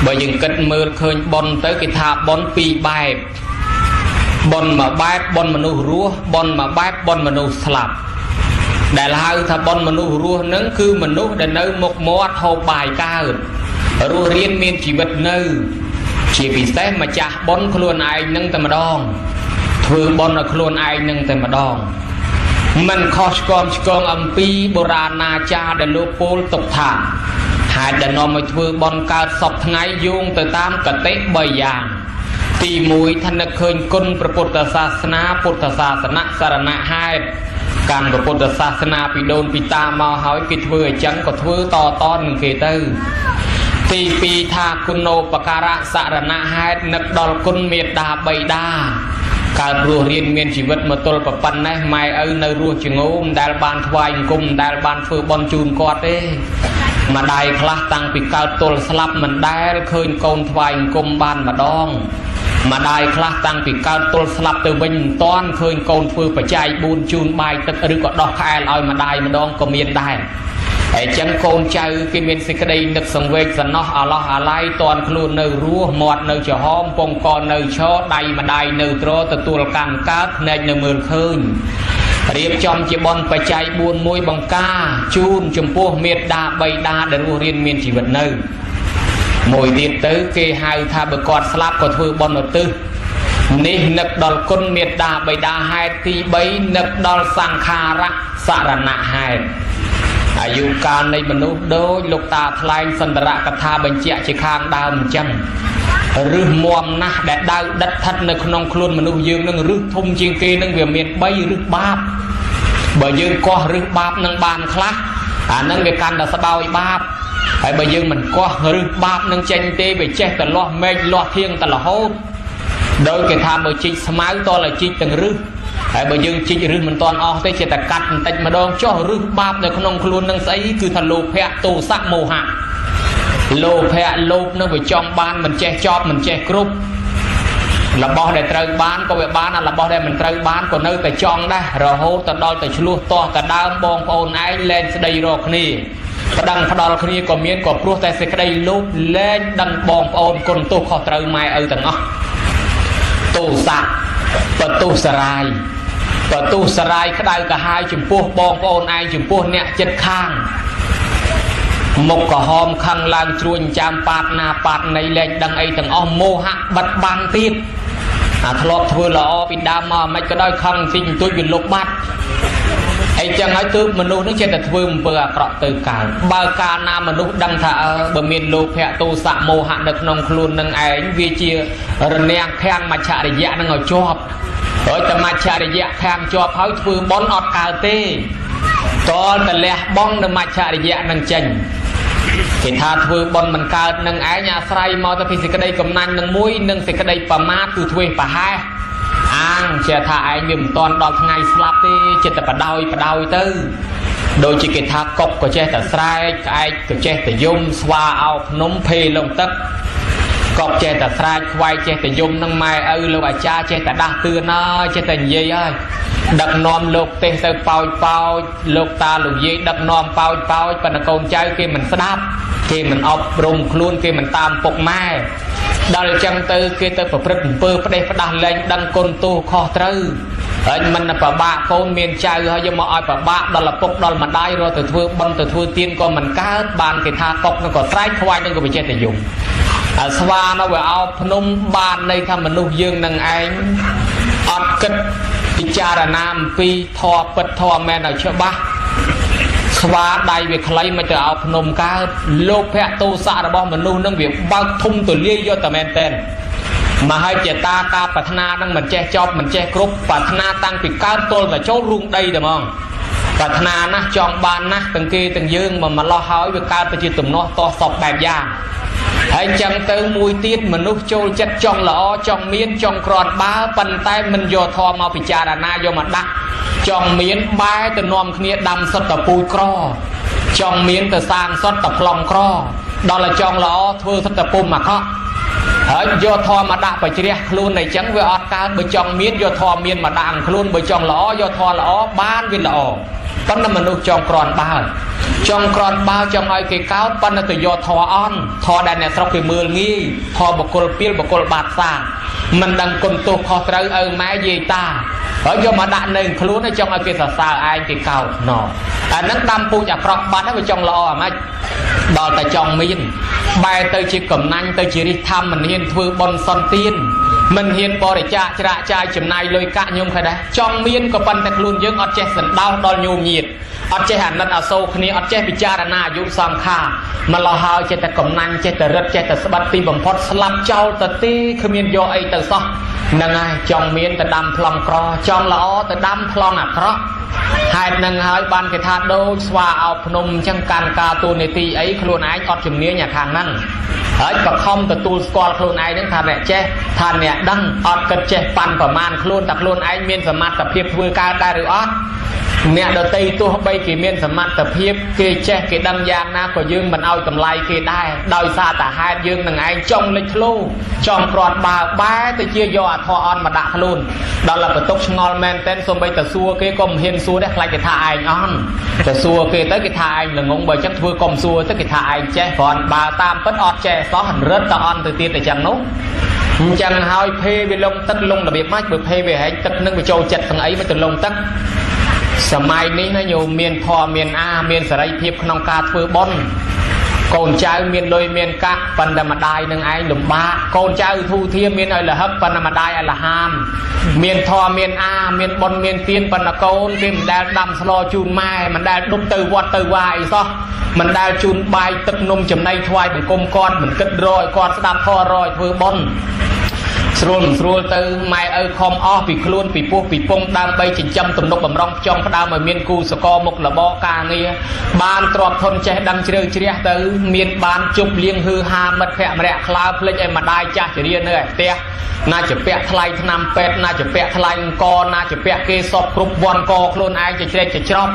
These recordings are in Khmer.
បើយើងគិតមើលឃើញប៉ុនទៅគេថាប៉ុនពីរបែបប៉ុនមួយបែបប៉ុនមនុស្សរស់ប៉ុនមួយបែបប៉ុនមនុស្សស្លាប់ដែលហៅថាប៉ុនមនុស្សរស់នឹងគឺមនុស្សដែលនៅមុខមាត់ហូបបាយកើតរស់រៀនមានជីវិតនៅជាពិសេសម្ចាស់ប៉ុនខ្លួនឯងនឹងតែម្ដងធ្វើប៉ុនឲ្យខ្លួនឯងនឹងតែម្ដងមិនខុសឆ្គំឆ្គងអំពីបុរាណាចារ្យដែលលោកពោលទុកថាហេតុដែលនាំឲ្យធ្វើបុណ្យកើតសពថ្ងៃយោងទៅតាមកតិ3យ៉ាងទី1ថានឹកឃើញគុណព្រះពុទ្ធសាសនាពុទ្ធសាសនៈសារណៈហេតុកាន់ព្រះពុទ្ធសាសនាពីដូនពីតាមកហើយគេធ្វើអញ្ចឹងក៏ធ្វើតតនឹងគេទៅទី2ថាគុណូបការៈសារណៈហេតុនឹកដល់គុណមេត្តាបិតាកើតរស់រៀនមានជីវិតមកទល់ប៉ុណ្ណេះម៉ែឪនៅរស់ជាងោមដែលបានថ្វាយអង្គមដែលបានធ្វើបុណ្យជូនគាត់ទេម្ដាយខ្លះតាំងពីកើតទល់ស្លាប់មិនដែលឃើញកូនថ្វាយអង្គមបានម្ដងម្ដាយខ្លះតាំងពីកើតទល់ស្លាប់ទៅវិញមិនតាន់ឃើញកូនធ្វើបច្ច័យ4ជូនបាយទឹកឬក៏ដោះក្អែលឲ្យម្ដាយម្ដងក៏មានដែរហើយចឹងកូនចៅគេមានសេចក្តីនឹកសង្វេគសំណោះអាឡោះអាឡៃតន់ខ្លួននៅរស់មាត់នៅចំហមពងកនៅឈរដៃម្ដាយនៅទ្រទទួលកម្មកើតភ្នែកនៅមើលឃើញរៀបចំជាបុណ្យបច្ច័យ4មួយបង្ការជូនចំពោះមេត្តាបិតាដែលរស់រានមានជីវិតនៅមួយទៀតទៅគេហៅថាបើគាត់ស្លាប់ក៏ធ្វើបុណ្យឧទ្ទិសនេះនឹកដល់គុណមេត្តាបិតាហេតុទី3នឹកដល់សង្ខារៈសារណៈហេតុអាយុកាលនៃមនុស្សដូចលោកតាថ្លែងសន្តរកថាបញ្ជាក់ជាខាងដើមអញ្ចឹងរឹសមមណាស់ដែលដៅដិតស្ថិតនៅក្នុងខ្លួនមនុស្សយើងនឹងរឹសធំជាងគេនឹងវាមាន3រឹសបាបបើយើងកោះរឹសបាបនឹងបានខ្លះអានឹងវាកាន់តែស្បោយបាបហើយបើយើងមិនកោះរឹសបាបនឹងចេញទេវាចេះតែលាស់មែកលាស់ធៀងតែរហូតដោយគេថាបើជីកស្មៅតតែជីកទាំងរឹសហើយបើយើងជីករឹសមិនតាន់អស់ទេចេះតែកាត់បន្តិចម្ដងចុះរឹសបាបនៅក្នុងខ្លួននឹងស្អីគឺថាលោភៈទោសៈមោហៈលោភៈលោភនឹងវាចង់បានមិនចេះចប់មិនចេះគ្រប់របស់ដែលត្រូវបានក៏វាបានអារបស់ដែលមិនត្រូវបានក៏នៅតែចង់ដែររហូតទៅដល់តែឆ្លោះទាស់តែដើមបងប្អូនឯងលែងស្ដីរកគ្នាប្តឹងផ្ដាល់គ្នាក៏មានក៏ព្រោះតែសេចក្តីលោភលែងដឹងបងប្អូនគុណទោសខុសត្រូវម៉ែឪទាំងអស់ទោសៈបទុសរាយបទុសរាយក្តៅកាហាយចំពោះបងប្អូនឯងចំពោះអ្នកចិត្តខាងមុខក្រហមខឹងឡើងជ្រួញចាំប៉ាតណាប៉ាតណីលែងដឹងអីទាំងអស់មោហៈបិទបាំងទៀតអាធ្លាប់ធ្វើល្អពីដើមមកមិនក៏ដោយខឹងតិចបន្តួចវាលុបបាត់អីចឹងហើយទើបមនុស្សនឹងចេះតែធ្វើអំពើអាក្រក់ទៅកើតបើកាលណាមនុស្សដឹងថាបើមានលោភៈទោសៈមោហៈនៅក្នុងខ្លួននឹងឯងវាជារនាំងខាំងមច្ឆរិយៈនឹងឲ្យជាប់ហើយតែមច្ឆរិយៈខាំងជាប់ហើយធ្វើបុណ្យអត់កើតទេតលតែលះបង់នៅមច្ឆរិយៈនឹងចេញគេថាធ្វើបុណ្យមិនកើតនឹងឯងអាស្រ័យមកទៅពីសេចក្តីកំណាញ់នឹងមួយនិងសេចក្តីប្រមាទគឺធ្វើប្រហែសអាងជាថាឯងវាមិនតាន់ដល់ថ្ងៃស្លាប់ទេចិត្តតែបដោយបដោយទៅដូចជាគេថាកុកក៏ចេះតែស្រែកក្អែកក៏ចេះតែយំស្វាអោភ្នំភេលងទឹកកុកចេះតែស្រែកខ្វាយចេះតែយំនឹងម៉ែឪលោកអាចារ្យចេះតែដាស់តឿនហើយចេះតែនិយាយហើយដឹកនាំលោកទេសទៅប៉ោចប៉ោចលោកតាលោកយាយដឹកនាំប៉ោចប៉ោចប៉ុន្តែកូនចៅគេមិនស្ដាប់គេមិនអប់រំខ្លួនគេមិនតាមពុកម៉ែដល់ចឹងទៅគេទៅប្រព្រឹត្តអំពើផ្ដេសផ្ដាស់លែងដឹងគុណទោសខុសត្រូវហើយមិនប្របាក់កូនមានចៅហើយយកមកឲ្យប្របាក់ដល់ឪពុកដល់ម្ដាយរត់ទៅធ្វើបុណ្យទៅធ្វើទានក៏មិនកើតបានគេថាកុកនឹងក៏ស្រែកខ្វាយនឹងក៏វាចេះតែយំអាស្វានៅវាអោភ្នំបានន័យថាមនុស្សយើងនឹងឯងអត់គិតពិចារណាអំពីធម៌ពិតធម៌មែនឲ្យច្បាស់ស្វាដៃវាខ្លីមិនទៅអោភ្នំកើតលោភៈទោសៈរបស់មនុស្សនឹងវាបើកធំទលាយយកតែមែនតែនមកហើយជាតាការប្រាថ្នានឹងមិនចេះចប់មិនចេះគ្រប់ប្រាថ្នាតាំងពីកើតទល់តែចូលរូងដីតែហ្មងប្រាថ្នាណាស់ចង់បានណាស់ទាំងគេទាំងយើងមកម្លោះហើយវាកើតទៅជាទំនាស់តសពបែបយ៉ាងហើយចឹងទៅមួយទៀតមនុស្សចូលចិត្តចង់ល្អចង់មានចង់ក្រាន់បើប៉ុន្តែមិនយកធម៌មកពិចារណាយកមកដាក់ចង់មានបែរទៅនាំគ្នាដាំសុទ្ធតពូជក្រចង់មានទៅសាងសុទ្ធតប្លង់ក្រដល់តែចង់ល្អធ្វើសុទ្ធតពុំអាក្រក់ហើយយកធម៌មកដាក់បជ្រះខ្លួនអីចឹងវាអត់កើតបើចង់មានយកធម៌មានមកដាក់ខ្លួនបើចង់ល្អយកធម៌ល្អបានវាល្អប៉ុន្តែមនុស្សចង់ក្រាន់បើ ចង់ក្រន់បើចង់ឲ្យគេកោតប៉ុន្តែទៅយកធរអន់ធរដែលអ្នកស្រុកគេមើលងាយធរបុគ្គលពីលបុគ្គលបាតសាមិនដឹងគុណទោសខុសត្រូវឪម៉ែយាយតាហើយយកមកដាក់នៅខ្លួនហើយចង់ឲ្យគេសរសើរឯងគេកោតណអាហ្នឹងដាំពូជអាក្រក់បាត់ហើយវាចង់ល្អអាម៉េចដល់តែចង់មានបែរទៅជាកំណាញ់ទៅជារិះធម្មមិនហ៊ានធ្វើបុណ្យសន្ទានមិនហ៊ានបរិច្ចាគច្រាកចាយចំណាយលុយកាក់ញោមខែដែរចង់មានក៏ប៉ុន្តែខ្លួនយើងអត់ចេះសន្តោសដល់ញោមញាតអត់ចេះអាណិតអាសូរគ្នាអត់ចេះពិចារណាអាយុសង្ខារម្ល៉េះហើយចេះតែកំណាញ់ចេះតែរឹតចេះតែស្បាត់ទីបំផុតស្លាប់ចោលទៅទីគ្មានយកអីទៅសោះហ្នឹងហើយចង់មានទៅដាំប្លង់ក្រចង់ល្អទៅដាំប្លង់អាក្រក់ហេតុនឹងហើយបានគេថាដូចស្វាអោបភ្នំអញ្ចឹងកាន់ការទូនីតិអីខ្លួនឯងអត់ជំនាញអាខាងហ្នឹងហើយបខំទទួលស្គាល់ខ្លួនឯងហ្នឹងថាអ្នកចេះថាអ្នកដឹងអត់គិតចេះប៉ាន់ប្រមាណខ្លួនតែខ្លួនឯងមានសមត្ថភាពធ្វើការដែរឬអត់អ្នកដតីទោះបីគេមានសមត្ថភាពគេចេះគេដឹងយ៉ាងណាក៏យើងមិនឲ្យតម្លៃគេដែរដោយសារតែហេតុយើងនឹងឯងចង់លេចធ្លោចង់គ្រាន់បើបែរទៅជាយកអាធរអន់មកដាក់ខ្លួនដល់តែបន្ទុកឆ្ងល់មែនតែនសូម្បីតែសួរគេក៏មិនហ៊ានសួរដែរខ្លាចគេថាឯងអន់តែសួរគេទៅគេថាឯងល្ងងបើចឹងធ្វើកុំសួរទៅគេថាឯងចេះគ្រាន់បើតាមពិតអត់ចេះសោះរឹតតែអន់ទៅទៀតតែចឹងនោះអញ្ចឹងហើយភេវាលងទឹកលងរបៀបម៉េចបើភេវាហែងទឹកនឹងវាចូលចិត្តស្អីមិនទៅលងទឹកសម័យនេះណាញោមមានធម៌មានអាមានសេរីភាពក្នុងការធ្វើបុណ្យកូនចៅមានលុយមានកាក់ប៉ុន្តែម្ដាយនឹងឯងលំបាកកូនចៅធូធាមានឲ្យលហឹកប៉ុន្តែម្ដាយឲ្យលហាមមានធម៌មានអាមានបុណ្យមានទានប៉ុន្តែកូនគេមិនដែលដាំស្លជូនម៉ែមិនដែលដប់ទៅវត្តទៅវាអីសោះមិនដែលជូនបាយទឹកនំចំណីថ្វាយបង្គំគាត់មិនគិតរយគាត់ស្ដាប់ធម៌រយធ្វើបុណ្យស្រួលមិនស្រួលទៅម៉ែឪខំអស់ពីខ្លួនពីពោះពីពងដើម្បីចិញ្ចឹមទំនុកបំរុងចង់ផ្ដើមឲ្យមានគូសកលមុខរបរការងារបានទ្របធនចេះដឹងជ្រៅជ្រះទៅមានបានជប់លៀងហឺហាមិត្តភក្តិម្នាក់ខ្លើភ្លេចឲ្យម្ដាយចាស់ជរានៅឯផ្ទះណាជាពាក់ថ្លៃថ្នាំពេទ្យណាជាពាក់ថ្លៃអង្គណាជាពាក់គេសពគ្រប់វ័នកខ្លួនឯងជាជ្រែកជាច្រប់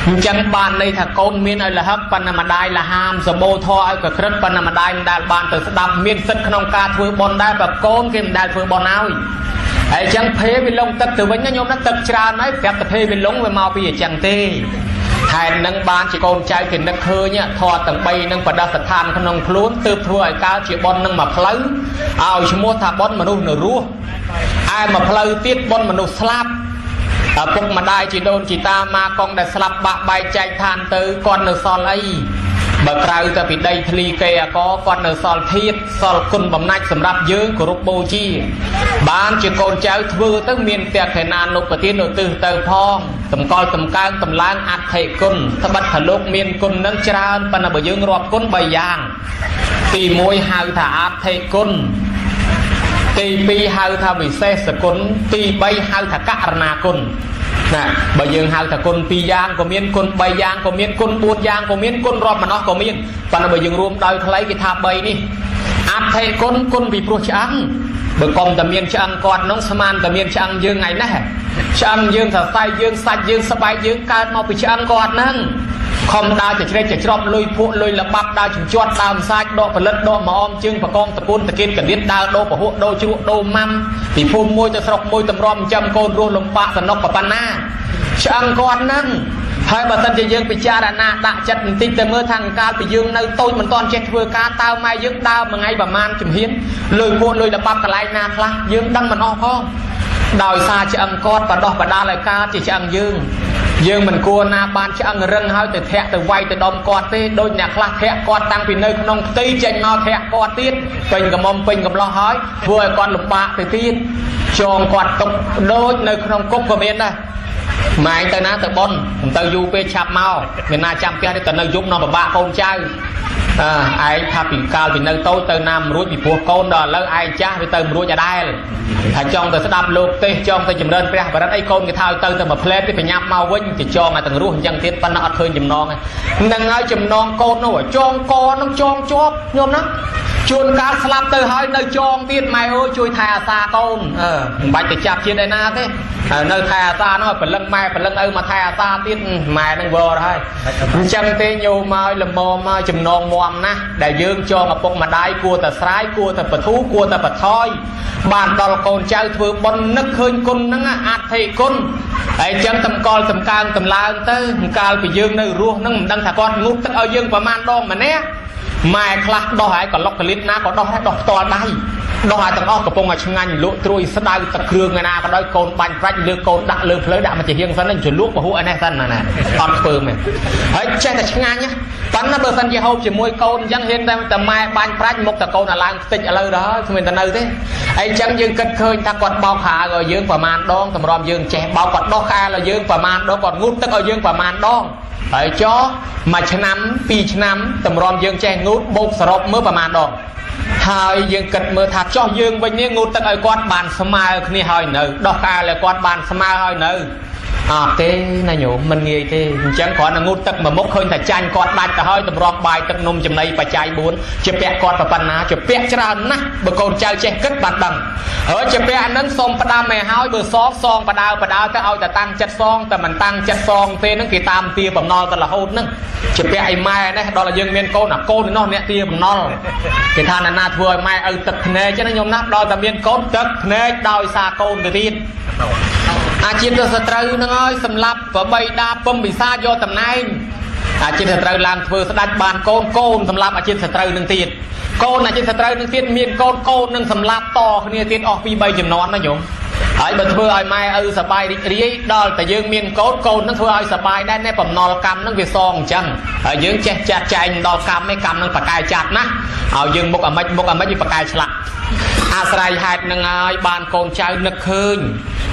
អញ្ចឹងបានន័យថាកូនមានឲ្យលហឹកប៉ុន្តែម្ដាយលហាមសម្បូរធរឲ្យកក្រិតប៉ុន្តែម្ដាយមិនដែលបានទៅស្ដាប់មានសិទ្ធិក្នុងការធ្វើបុណ្យដែរបើកូនគេមិនដែលធ្វើបុណ្យឲ្យហើយអញ្ចឹងភេវាលងទឹកទៅវិញណាញោមណាទឹកច្រើនហើយប្រាប់តែភេវាលងវាមកពីអញ្ចឹងទេហេតុនឹងបានជាកូនចៅគេនឹកឃើញធរទាំង3នឹងបដិស្ថានក្នុងខ្លួនទើបធ្វើឲ្យកើតជាបុណ្យនឹងមួយផ្លូវឲ្យឈ្មោះថាបុណ្យមនុស្សនៅរស់ឯមួយផ្លូវទៀតបុណ្យមនុស្សស្លាប់ឪពុកម្ដាយជីដូនជីតាម៉ាកងដែលស្លាប់បាក់បែកចែកឋានទៅគាត់នៅសល់អីបើក្រៅតែពីដីធ្លីគេអកគាត់នៅសល់ធាតសល់គុណបំណាច់សម្រាប់យើងគោរពបូជាបានជាកូនចៅធ្វើទៅមានតេខេណានុបទានឧទ្ទិសទៅផងតម្កល់តម្កើងតម្លើងអធិគុណត្បិតថាលោកមានគុណនឹងច្រើនប៉ុន្តែបើយើងរាប់គុណ3យ៉ាងទី1ហៅថាអធិគុណទី2ហៅថាវិសេសគុណទី3ហៅថាករណាគុណណាបើយើងហៅថាគុណ2យ៉ាងក៏មានគុណ3យ៉ាងក៏មានគុណ4យ៉ាងក៏មានគុណរាប់មិនអស់ក៏មានប៉ុន្តែបើយើងរួមដោយខ្លីគេថា3នេះអធិគុណគុណពីព្រោះឆ្អឹងបើកុំតែមានឆ្អឹងគាត់នោះស្មានតែមានឆ្អឹងយើងថ្ងៃនេះឆ្អឹងយើងសរសៃយើងសាច់យើងស្បែកយើងកើតមកពីឆ្អឹងគាត់ហ្នឹងខំដើរចច្រេចចច្រប់លុយភក់លុយល្បាប់ដើរជញ្ជាត់ដើមសាច់ដកផលិតដកមកអមជើងបកងតកូនតកៀនកលៀតដើរដូរពហុដូរជ្រក់ដូរម៉ាំពីភូមិមួយទៅស្រុកមួយតម្រាំចាំកូនរស់លំបាកសនុកប៉ុណ្ណាឆ្អឹងគាត់ហ្នឹងហើយបើសិនជាយើងពិចារណាដាក់ចិត្តបន្តិចទៅមើលថាកាលពីយើងនៅតូចមិនទាន់ចេះធ្វើការតើម៉ែយើងដើរមួយថ្ងៃប្រហែលជំហានលុយភក់លុយល្បាប់កន្លែងណាខ្លះយើងដឹងមិនអស់ផងដោយសារឆ្អឹងគាត់បដោះបដាលឲ្យកើតជាឆ្អឹងយើងយើងមិនគួរណាបានឆ្អឹងរឹងហើយទៅធាក់ទៅវាយទៅដុំគាត់ទេដូចអ្នកខ្លះធាក់គាត់តាំងពីនៅក្នុងផ្ទៃចេញមកធាក់គាត់ទៀតពេញកំមុំពេញកំឡោះហើយធ្វើឲ្យគាត់លំបាកទៅទៀតចងគាត់ទុកដូចនៅក្នុងគុកក៏មានដែរម៉ែទៅណាទៅប៉ុនមិនទៅយូរពេកឆាប់មកមានណាចាំផ្ទះទេទៅនៅយប់នាំពិបាកកូនចៅអើឯងថាពីកាលពីនៅតូចទៅណាមិនរួចពីព្រោះកូនដល់ឥឡូវឯងចាស់វាទៅមិនរួចអដែលថាចង់ទៅស្ដាប់លោកទេសចង់ទៅចម្រើនព្រះបរិត្តអីកូនគេថាឲ្យទៅតែមួយផ្លែទេបញ្ញាប់មកវិញគេចងឲ្យទាំងរស់អញ្ចឹងទៀតប៉ុន្តែអត់ឃើញចំណងហ្នឹងហើយចំណងកូននោះចងកនឹងចងជាប់ញោមណា ជួនកាលស្លាប់ទៅហើយនៅចងទៀតម៉ែអើយជួយថែអាសាកូនអឺមិនបាច់ទៅចាប់ជាតិឯណាទេហើយនៅថែអាសានោះព្រលឹងម៉ែព្រលឹងឪមកថែអាសាទៀតម៉ែនឹងវរហើយអញ្ចឹងទេញោមមកលមមមកចំណងមមណាស់ដែលយើងចងឪពុកម្ដាយគួរតែស្រាយគួរតែបធូរគួរតែបថយបានដល់កូនចៅធ្វើបុណ្យនឹកឃើញគុណហ្នឹងអធិគុណហើយអញ្ចឹងតម្កល់តម្កើងតម្លើងទៅកាលពីយើងនៅរស់ហ្នឹងមិនដឹងថាគាត់ងូតទឹកឲ្យយើងប្រមាណដងម្នាក់ម៉ែខ្លះដោះហើយកលុកកលិតណាក៏ដោះដែរដោះផ្ទាល់ដៃដោះឲ្យទាំងអស់កំពុងឲ្យឆ្ងាញ់លក់ត្រួយស្ដៅទឹកគ្រឿងឯណាក៏ដោយកូនបាញ់ប្រាច់លើកូនដាក់លើផ្លូវដាក់មកជាហៀងសិនជលក់ពហុឯនេះសិនណាអត់ធ្វើមែនហើយចេះតែឆ្ងាញ់ប៉ុន្តែបើសិនជាហូបជាមួយកូនអញ្ចឹងហ៊ានតែម៉ែបាញ់ប្រាច់មុខតែកូនឲ្យឡើងខ្ទេចឥឡូវដល់គ្មានតែនៅទេហើយអញ្ចឹងយើងគិតឃើញថាគាត់បោកខោឲ្យយើងប្រមាណដងតម្រាំយើងចេះបោកគាត់ដោះខោឲ្យយើងប្រមាណដងគាត់ងូតទឹកឲ្យយើងប្រមាណដងហើយចោះមួយឆ្នាំពីរឆ្នាំតម្រាំយើងចេះងូតបោកសរុបមើលប្រមាណដងហើយយើងគិតមើលថាចោះយើងវិញនេះងូតទឹកឲ្យគាត់បានស្មើគ្នាហើយនៅដោះខោឲ្យគាត់បានស្មើហើយនៅអត់ទេណាញោមមិនងាយទេអញ្ចឹងគ្រាន់តែងូតទឹកមួយមុខឃើញថាចាញ់គាត់ដាច់ទៅហើយតម្រាំបាយទឹកនំចំណីបច្ច័យ4ជាពាក់គាត់ប៉ុណ្ណាជាពាក់ច្រើនណាស់បើកូនចៅចេះគិតបានដឹងហើយជាពាក់ហ្នឹងសុំផ្ដាំឲ្យហើយបើសងសងបដើបដើទៅឲ្យតែតាំងចិត្តសងតែមិនតាំងចិត្តសងទេហ្នឹងគេតាមទាបំណុលទៅរហូតហ្នឹងជាពាក់ឲ្យម៉ែនេះដល់ឲ្យយើងមានកូនអាកូននោះអ្នកទាបំណុលគេថាណាធ្វើឲ្យម៉ែឪទឹកភ្នែកចឹងញោមណាដល់តែមានកូនទឹកភ្នែកដោយសារកូនទៅទៀតអាជាតិសត្រូវនឹងហើយសម្លាប់ប្របីដាពំពិសាយកតំណែងអាជាតិសត្រូវឡើងធ្វើស្ដេចបានកូនកូនសម្លាប់អាជាតិសត្រូវនឹងទៀតកូនអាជាតិសត្រូវនឹងទៀតមានកូនកូននឹងសម្លាប់តគ្នាទៀតអស់ពី3ចំនួនណាញោមហើយបើធ្វើឲ្យម៉ែឪសបាយរីករាយដល់តែយើងមានកូនកូននឹងធ្វើឲ្យសបាយដែរណែបំណុលកម្មនឹងវាសងអញ្ចឹងហើយយើងចេះចាត់ចែងដល់កម្មឯកម្មនឹងបកែចាត់ណាឲ្យយើងមុខអាម៉េចមុខអាម៉េចវាបកែឆ្លាក់អាស្រ័យហេតុនឹងហើយបានកូនចៅនឹកឃើញ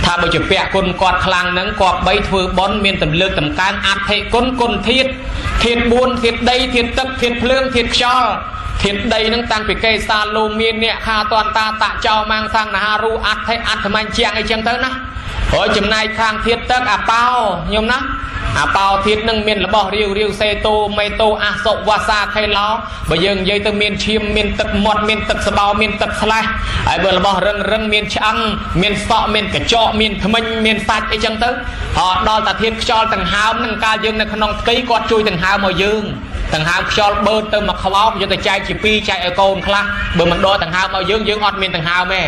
ថាបើជាពាក់គុណគាត់ខ្លាំងហ្នឹងគាត់បីធ្វើបុណ្យមានតម្លើកតម្កើងអធិគុណគុណធាតុធាតុ4ធាតុដីធាតុទឹកធាតុភ្លើងធាតុខ្យល់ធាតុដីហ្នឹងតាំងពីកេសាលោមានអ្នកខាតន្តាតចោមាងសង្ហារូអធិអត្ថមញ្ញជាងអីចឹងទៅណាហើយចំណែកខាងធាតុទឹកអាប៉ោញោមណាអាប៉ោធាតុនឹងមានរបស់រាវរាវសេតូមេតូអសុវាសាខេឡោបើយើងនិយាយទៅមានឈាមមានទឹកមាត់មានទឹកស្បោមានទឹកស្លេះហើយបើរបស់រឹងរឹងមានឆ្អឹងមានសក់មានកញ្ចក់មានធ្មេញមានសាច់អីចឹងទៅហើយដល់តាធាតុខ្យល់ដង្ហើមនឹងកាលយើងនៅក្នុងផ្ទៃគាត់ជួយដង្ហើមឲ្យយើងដង្ហើមខ្យល់បឺតទៅមកខ្លោបយកទៅចែកជាពីរចែកឲ្យកូនខ្លះបើមិនដកដង្ហើមឲ្យយើងយើងអត់មានដង្ហើមទេ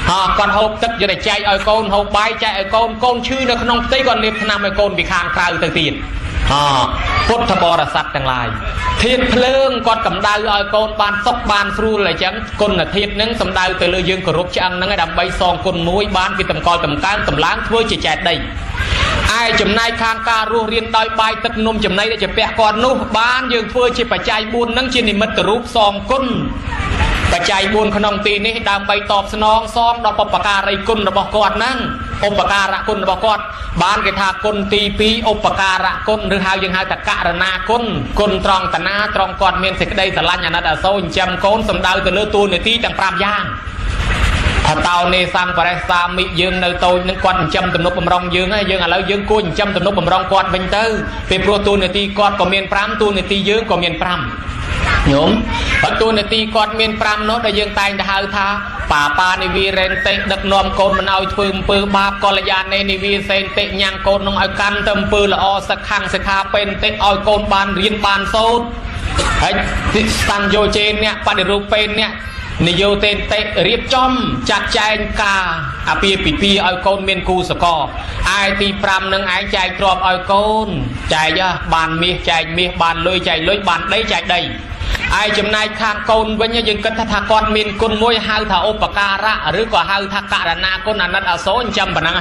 ហើយគាត់ហូបទឹកយកទៅចែកឲ្យកូនហូបបាយចែកឲ្យកូនកូនឈឺនៅក្នុងផ្ទៃគាត់លេបថ្នាំឲ្យកូនពីខាងក្រៅទៅទៀតអពុទ្ធបរិស័ទទាំងឡាយធាតុភ្លើងគាត់កម្ដៅឲ្យកូនបានសុខបានស្រួលអញ្ចឹងគុណធាតុនឹងសំដៅទៅលើយើងគោរពឆ្អឹងហ្នឹងឯដើម្បីសងគុណមួយបានគេតម្កល់តម្កើងតម្លើងធ្វើជាចេតិយឯចំណែកខាងការរស់រៀនដោយបាយទឹកនំចំណីដែលជាពាក់គាត់នោះបានយើងធ្វើជាបច្ច័យ4ហ្នឹងជានិមិត្តរូបសងគុណបច្ច័យ4ក្នុងទីនេះដើម្បីតបស្នងសងដល់បុព្វការីគុណរបស់គាត់ហ្នឹងឧបការៈគុណរបស់គាត់បានគេថាគុណទី2ឧបការៈគុណឬហៅយើងហៅថាករណាគុណគុណត្រង់តាណាត្រង់គាត់មានសេចក្តីស្រឡាញ់អាណិតអាសូរចិញ្ចឹមកូនសំដៅទៅលើតួនាទីទាំង5យ៉ាងថាតោនេសង្បរិសាមិយើងនៅតូចនឹងគាត់ចិញ្ចឹមទំនុកបំរុងយើងហើយយើងឥឡូវយើងគួរចិញ្ចឹមទំនុកបំរុងគាត់វិញទៅពីព្រោះតួនាទីគាត់ក៏មាន5តួនាទីយើងក៏មាន5ញោមបើតួនាទីគាត់មាន5នោះដែលយើងតែងតែហៅថាបាបានិវីរេនតិដឹកនាំកូនមិនឲ្យធ្វើអំពើបាបកល្យានេនិវីសេនតិញ៉ាំងកូននឹងឲ្យកាន់ទៅអំពើល្អសខੰសិក្ខាពេនតិឲ្យកូនបានរៀនបានសូត្រហើយសញ្យោជេអ្នកបដិរូបេអ្នកនយោទេនតិរៀបចំចាត់ចែងការអាពាហ៍ពិពាហ៍ឲ្យកូនមានគូសកលឯទី5នឹងឯងចែកទ្រព្យឲ្យកូនចែកបានមាសចែកមាសបានលុយចែកលុយបានដីចែកដីឯចំណែកខាងកូនវិញយើងគិតថាគាត់មានគុណមួយហៅថាឧបការៈឬក៏ហៅថាករណាគុណអាណិតអាសូរចិញ្ចឹមប៉ុណ្ណឹង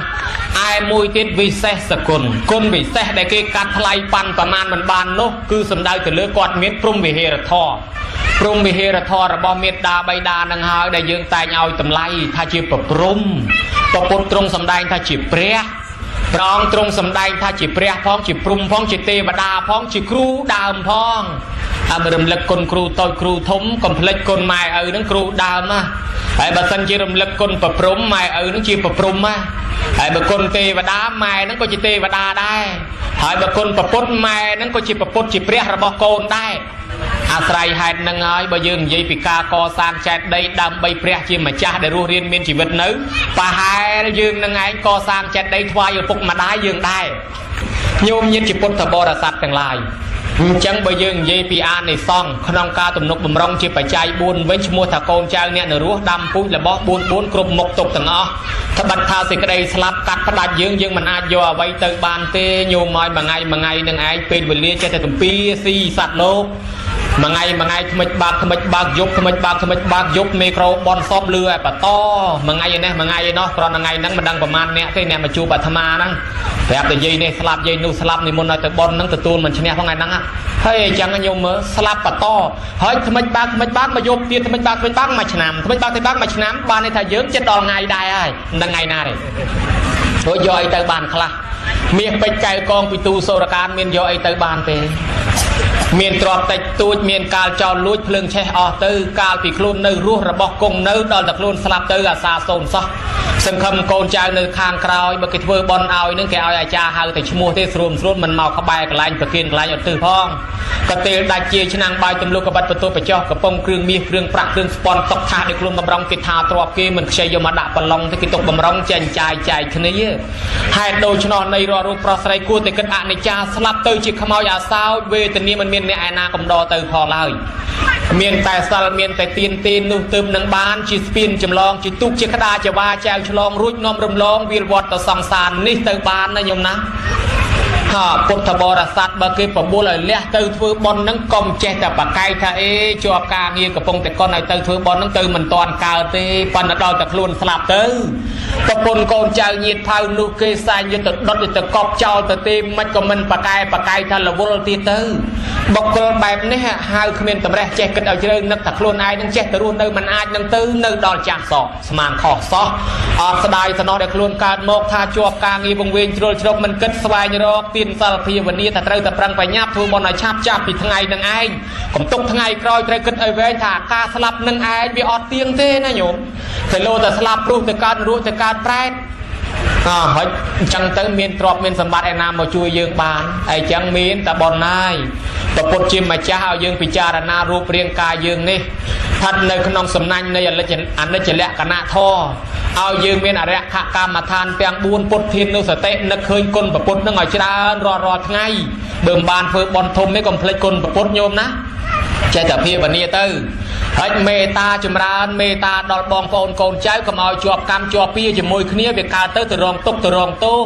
ឯមួយទៀតវិសេសគុណគុណវិសេសដែលគេកាត់ថ្លៃប៉ាន់ប្រមាណមិនបាននោះគឺសំដៅទៅលើគាត់មានព្រហ្មវិហារធម៌ព្រហ្មវិហារធម៌របស់មេត្តាបិតានឹងហើយដែលយើងតែងឲ្យតម្លៃថាជាប្រព្រំពពុទ្ធទ្រង់សម្ដែងថាជាព្រះព្រះអង្គទ្រង់សម្ដែងថាជាព្រះផងជាព្រំផងជាទេវតាផងជាគ្រូដើមផងហើយបើរំលឹកគុណគ្រូតូចគ្រូធំកុំភ្លេចគុណម៉ែឪនឹងគ្រូដើមណាហើយបើសិនជារំលឹកគុណប្រព្រំម៉ែឪនឹងជាប្រព្រំណាហើយបើគុណទេវតាម៉ែនឹងក៏ជាទេវតាដែរហើយបើគុណប្រពុតម៉ែនឹងក៏ជាប្រពុតជាព្រះរបស់កូនដែរ អាស្រ័យហេតុនឹងហើយបើយើងនិយាយពីការកសាងចេតិយដើម្បីព្រះជាម្ចាស់ដែលរស់រានមានជីវិតនៅប្រហែលយើងនឹងឯងកសាងចេតិយថ្វាយឪពុកម្ដាយយើងដែរញោមញាតិជាពុទ្ធបរិស័ទទាំងឡាយអញ្ចឹងបើយើងនិយាយពីអានិសង្សក្នុងការទំនុកបំរុងជាបច្ច័យ4វិញឈ្មោះថាកូនចៅអ្នកនៅរស់ដាំពូជរបស់4 4គ្រប់មុខទុកទាំងអស់ត្បិតថាសេចក្តីស្លាប់កាត់ផ្ដាច់យើងយើងមិនអាចយកអ្វីទៅបានទេញោមឲ្យមួយថ្ងៃមួយថ្ងៃនឹងឯងពេលវេលាចេះតែទំពាស៊ីសត្វលោកមួយថ្ងៃមួយថ្ងៃថ្មិចបាក់ថ្មិចបាក់យប់ថ្មិចបាក់ថ្មិចបាក់យប់មេក្រូបនសពលឺឲ្យបន្តមួយថ្ងៃនេះមួយថ្ងៃនោះគ្រាន់ថ្ងៃហ្នឹងមិនដឹងប្រមាណអ្នកទេអ្នកមកជួបអាត្មាហ្នឹងប្រាប់តែយាយនេះស្លាប់យាយនោះស្លាប់និមន្តឲ្យទៅបនហ្នឹងទទួលមិនឈ្នះផងថ្ងៃហ្នឹងហើយអញ្ចឹងញោមមើលស្លាប់បន្តហើយថ្មិចបាក់ថ្មិចបាក់មកយប់ទៀតថ្មិចបាក់ថ្មិចបាក់មួយឆ្នាំថ្មិចបាក់ថ្មិចបាក់មួយឆ្នាំបានន័យថាយើងចិត្តដល់ថ្ងៃដែរហើយមិនដឹងថ្ងៃណាទេព្រោះយកអីទៅបានខ្លះមាសពេជ្រកែវកងពីទូសូរកានមានយកអីទៅបានទេមានទ្រព្យតិចតួចមានកាលចោលលួចភ្លើងឆេះអស់ទៅកាលពីខ្លួននៅរស់របស់គង់នៅដល់តែខ្លួនស្លាប់ទៅអាសាសូនសោះសង្ឃឹមកូនចៅនៅខាងក្រោយបើគេធ្វើបន់ឲ្យនឹងគេឲ្យអាចារ្យហៅតែឈ្មោះទេស្រួលស្រួលមិនមកក្បែរកន្លែងប្រគិនកន្លែងឧទ្ទិសផងក៏ទេលដាច់ជាឆ្នាំងបាយទម្លុះកបាត់បន្ទោបចោះកំប៉ុងគ្រឿងមាសគ្រឿងប្រាក់គ្រឿងស្ពន់តុកថាដោយខ្លួនបំរុងគេថាទ្រព្យគេមិនខ្ចីយកមកដាក់ប្រឡងទេគេទុកបំរុងចេញចាយចាយគ្នាហេតុដូច្នោះនៃរាល់រូបប្រុសស្រីគួរតែគិតអនិច្ចាស្លាប់ទៅជាខ្មោចអាសោចវេទនាមិនមានអ្នកឯណាកំដរទៅផងឡើយមានតែសិលមានតែទានទេនោះទើបនឹងបានជាស្ពានចម្លងជាទូកជាក្តារជាវាចែវឆ្លងរួចនាំរំលងវាលវត្តទៅសង្សារនេះទៅបានណាញោមណាហាពុទ្ធបរិស័ទបើគេបបួលឲ្យលះទៅធ្វើបន់ហ្នឹងកុំចេះតែប្រកែកថាអេជាប់ការងារកំពុងតែកុនឲ្យទៅធ្វើបន់ហ្នឹងទៅមិនតាន់កើតទេប៉ុន្តែដល់តែខ្លួនស្លាប់ទៅប្រពន្ធកូនចៅញាតិថៅនោះគេសែងយកទៅដុតយកទៅកប់ចោលទៅទេមិនក៏មិនប្រកែប្រកែកថារវល់ទៀតទៅបុគ្គលបែបនេះហៅគ្មានតម្រេះចេះគិតឲ្យជ្រៅនឹកថាខ្លួនឯងនឹងចេះទៅរស់នៅមិនអាចនឹងទៅនៅដល់ចាស់សោះស្មានខុសសោះអត់ស្ដាយសំណោះដែលខ្លួនកើតមកថាជាប់ការងារវង្វេងជ្រុលជ្រកមិនគិតស្វែងរកទានសិលភាវនាថាត្រូវតែប្រឹងបញ្ញាប់ធ្វើបន់ឲ្យឆាប់ចាប់ពីថ្ងៃនឹងឯងកុំទុកថ្ងៃក្រោយត្រូវគិតឲ្យវែងថាការស្លាប់នឹងឯងវាអត់ទៀងទេណាញោមទៅលោតែស្លាប់ព្រោះទៅកើតរស់ទៅកើតប្រែតអើហើយអញ្ចឹងទៅមានទ្រព្យមានសម្បត្តិឯណាមកជួយយើងបានអញ្ចឹងមានតែបន់ហើយព្រះពុទ្ធជាម្ចាស់ឲ្យយើងពិចារណារូបរាងកាយយើងនេះស្ថិតនៅក្នុងសំណាញ់នៃអនិច្ចលក្ខណៈធម៌ឲ្យយើងមានអរិយកម្មដ្ឋានទាំង4ពុទ្ធានុសតិនឹកឃើញគុណព្រះពុទ្ធនឹងឲ្យច្រើនរាល់ថ្ងៃបើមិនបានធ្វើបន់ធំទេកុំភ្លេចគុណព្រះពុទ្ធញោមណាចេះតែភាវនាទៅហើយមេត្តាចម្រើនមេត្តាដល់បងប្អូនកូនចៅកុំឲ្យជាប់កម្មជាប់ពៀជាមួយគ្នាវាកើតទៅទៅរងទុក្ខទៅរងទោស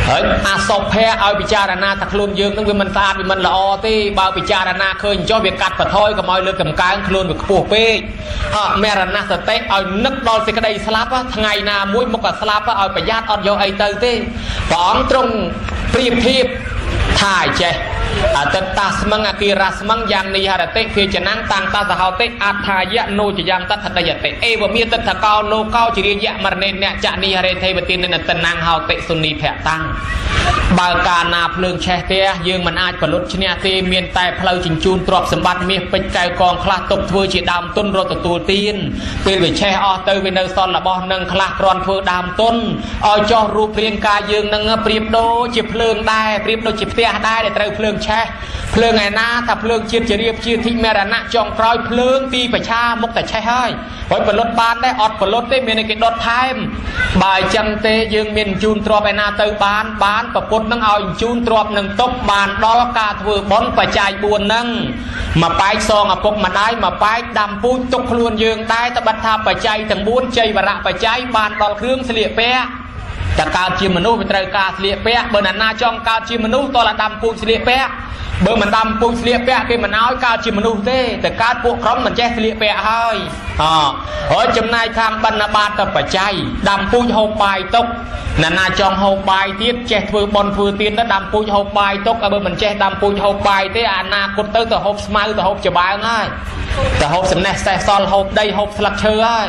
ហើយអសុភៈឲ្យពិចារណាថាខ្លួនយើងនឹងវាមិនស្អាតវាមិនល្អទេបើពិចារណាឃើញចុះវាកាត់បន្ថយកុំឲ្យលើកកម្កើងខ្លួនវាខ្ពស់ពេកអមរណសតិឲ្យនឹកដល់សេចក្តីស្លាប់ថ្ងៃណាមួយមុខក៏ស្លាប់ឲ្យប្រយ័ត្នអត់យកអីទៅទេព្រះអង្គទ្រង់ប្រៀបធៀបថាចេះអតិតាស្មឹងអគិរស្មឹងយ៉ាងនិហរតិភាចនាំងតាំងតាសហោតិអត្ថាយៈនោចយ៉ាងតថដយតិអេវមេតថកោលោកោជារិយៈមរណេនចនិហរេទេវតិនិនតនាំងហោតិសុនីភៈតាំងបើកាលណាភ្លើងឆេះផ្ទះយើងមិនអាចផលុតឈ្នះទេមានតែផ្លូវជញ្ជូនទ្រព្យសម្បត្តិមាសពេជ្រកែវកងខ្លះទុកធ្វើជាដើមទុនរត់ទទួលទានពេលវាឆេះអស់ទៅវានៅសល់របស់នឹងខ្លះគ្រាន់ធ្វើដើមទុនឲ្យចោះរូបរាងកាយយើងនឹងប្រៀបដូចជាភ្លើងដែរប្រៀបដូចជាផ្ទះដែរដែលត្រូវភ្លើងឆេះភ្លើងឯណាថាភ្លើងជាតិជារៀបជាធិមរណៈចុងក្រោយភ្លើងទីប្រឆាមុខតែឆេះហើយហើយផលុតបានដែរអត់ផលុតទេមានគេដុតថែមបើអញ្ចឹងទេយើងមានជូនទ្រព្យឯណាទៅបានបានប្រពុតនឹងឲ្យជូនទ្រព្យនឹងទុកបានដល់ការធ្វើបុណ្យបច្ច័យ4ហ្នឹងមកបែកសងឪពុកម្ដាយមកបែកដាំពូជទុកខ្លួនយើងដែរត្បិតថាបច្ច័យទាំង4ជ័យវរៈបច្ច័យបានដល់គ្រឿងស្លៀកពាក់តែកើតជាមនុស្សវាត្រូវការស្លៀកពាក់បើណានាចង់កើតជាមនុស្សតើដាំពូជស្លៀកពាក់បើមិនដាំពូជស្លៀកពាក់គេមិនឲ្យកើតជាមនុស្សទេតែកើតពួកក្រុមមិនចេះស្លៀកពាក់ហើយអហើយចំណាយខាងបណ្ឌបាតទៅបច្ច័យដាំពូជហូបបាយទុកណានាចង់ហូបបាយទៀតចេះធ្វើបុណ្យធ្វើទានទៅដាំពូជហូបបាយទុកបើមិនចេះដាំពូជហូបបាយទេអនាគតទៅទៅហូបស្មៅទៅហូបច្បើងហើយទៅហូបសំណេះសេះសល់ហូបដីហូបស្លឹកឈើហើយ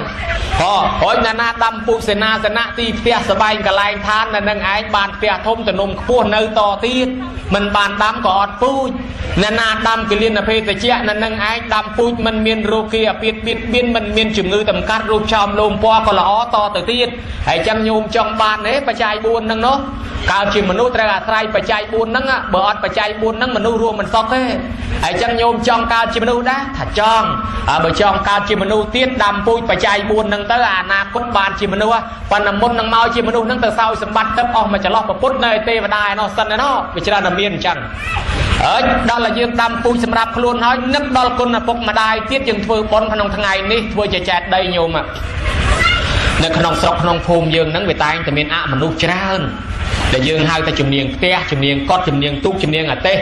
ហើយណានាដាំពូជសេនាសនៈទីផ្ទះសបែងកន្លែងឋាននៅនឹងឯងបានផ្ទះធំទំនំខ្ពស់នៅតទៀតមិនបានដាំក៏អត់ពូជណានាដាំគិលានភេទជ្ជៈនៅនឹងឯងដាំពូជមិនមានរោគាអាពាធបៀតបៀនមិនមានជំងឺតម្កាត់រូបឆោមលោមពណ៌ក៏ល្អតទៅទៀតហើយចឹងញោមចង់បានទេបច្ច័យ4ហ្នឹងនោះកើតជាមនុស្សត្រូវអាស្រ័យបច្ច័យ4ហ្នឹងបើអត់បច្ច័យ4ហ្នឹងមនុស្សរួមមិនសុខទេ ហើយចឹងញោមចង់កើតជាមនុស្សដែរថាចង់បើចង់កើតជាមនុស្សទៀតដាំពូជបច្ច័យ4ហ្នឹងទៅអនាគតបានជាមនុស្សប៉ុន្តែមុននឹងមកជាមនុស្សហ្នឹងទៅសោយសម្បត្តិទឹកអស់មកចន្លោះពុទ្ធនៅទេវតាឯណោះសិនឯណោះវាច្រើនតែមានអញ្ចឹងអើយដល់តែយើងដាំពូជសម្រាប់ខ្លួនហើយនឹកដល់គុណឪពុកម្ដាយទៀតយើងធ្វើបុណ្យក្នុងថ្ងៃនេះធ្វើជាចែកដីញោមនៅក្នុងស្រុកក្នុងភូមិយើងហ្នឹងវាតែងតែមានអមនុស្សច្រើនដែលយើងហៅថាជំនាញផ្ទះជំនាញកត់ជំនាញទូកជំនាញអាទេស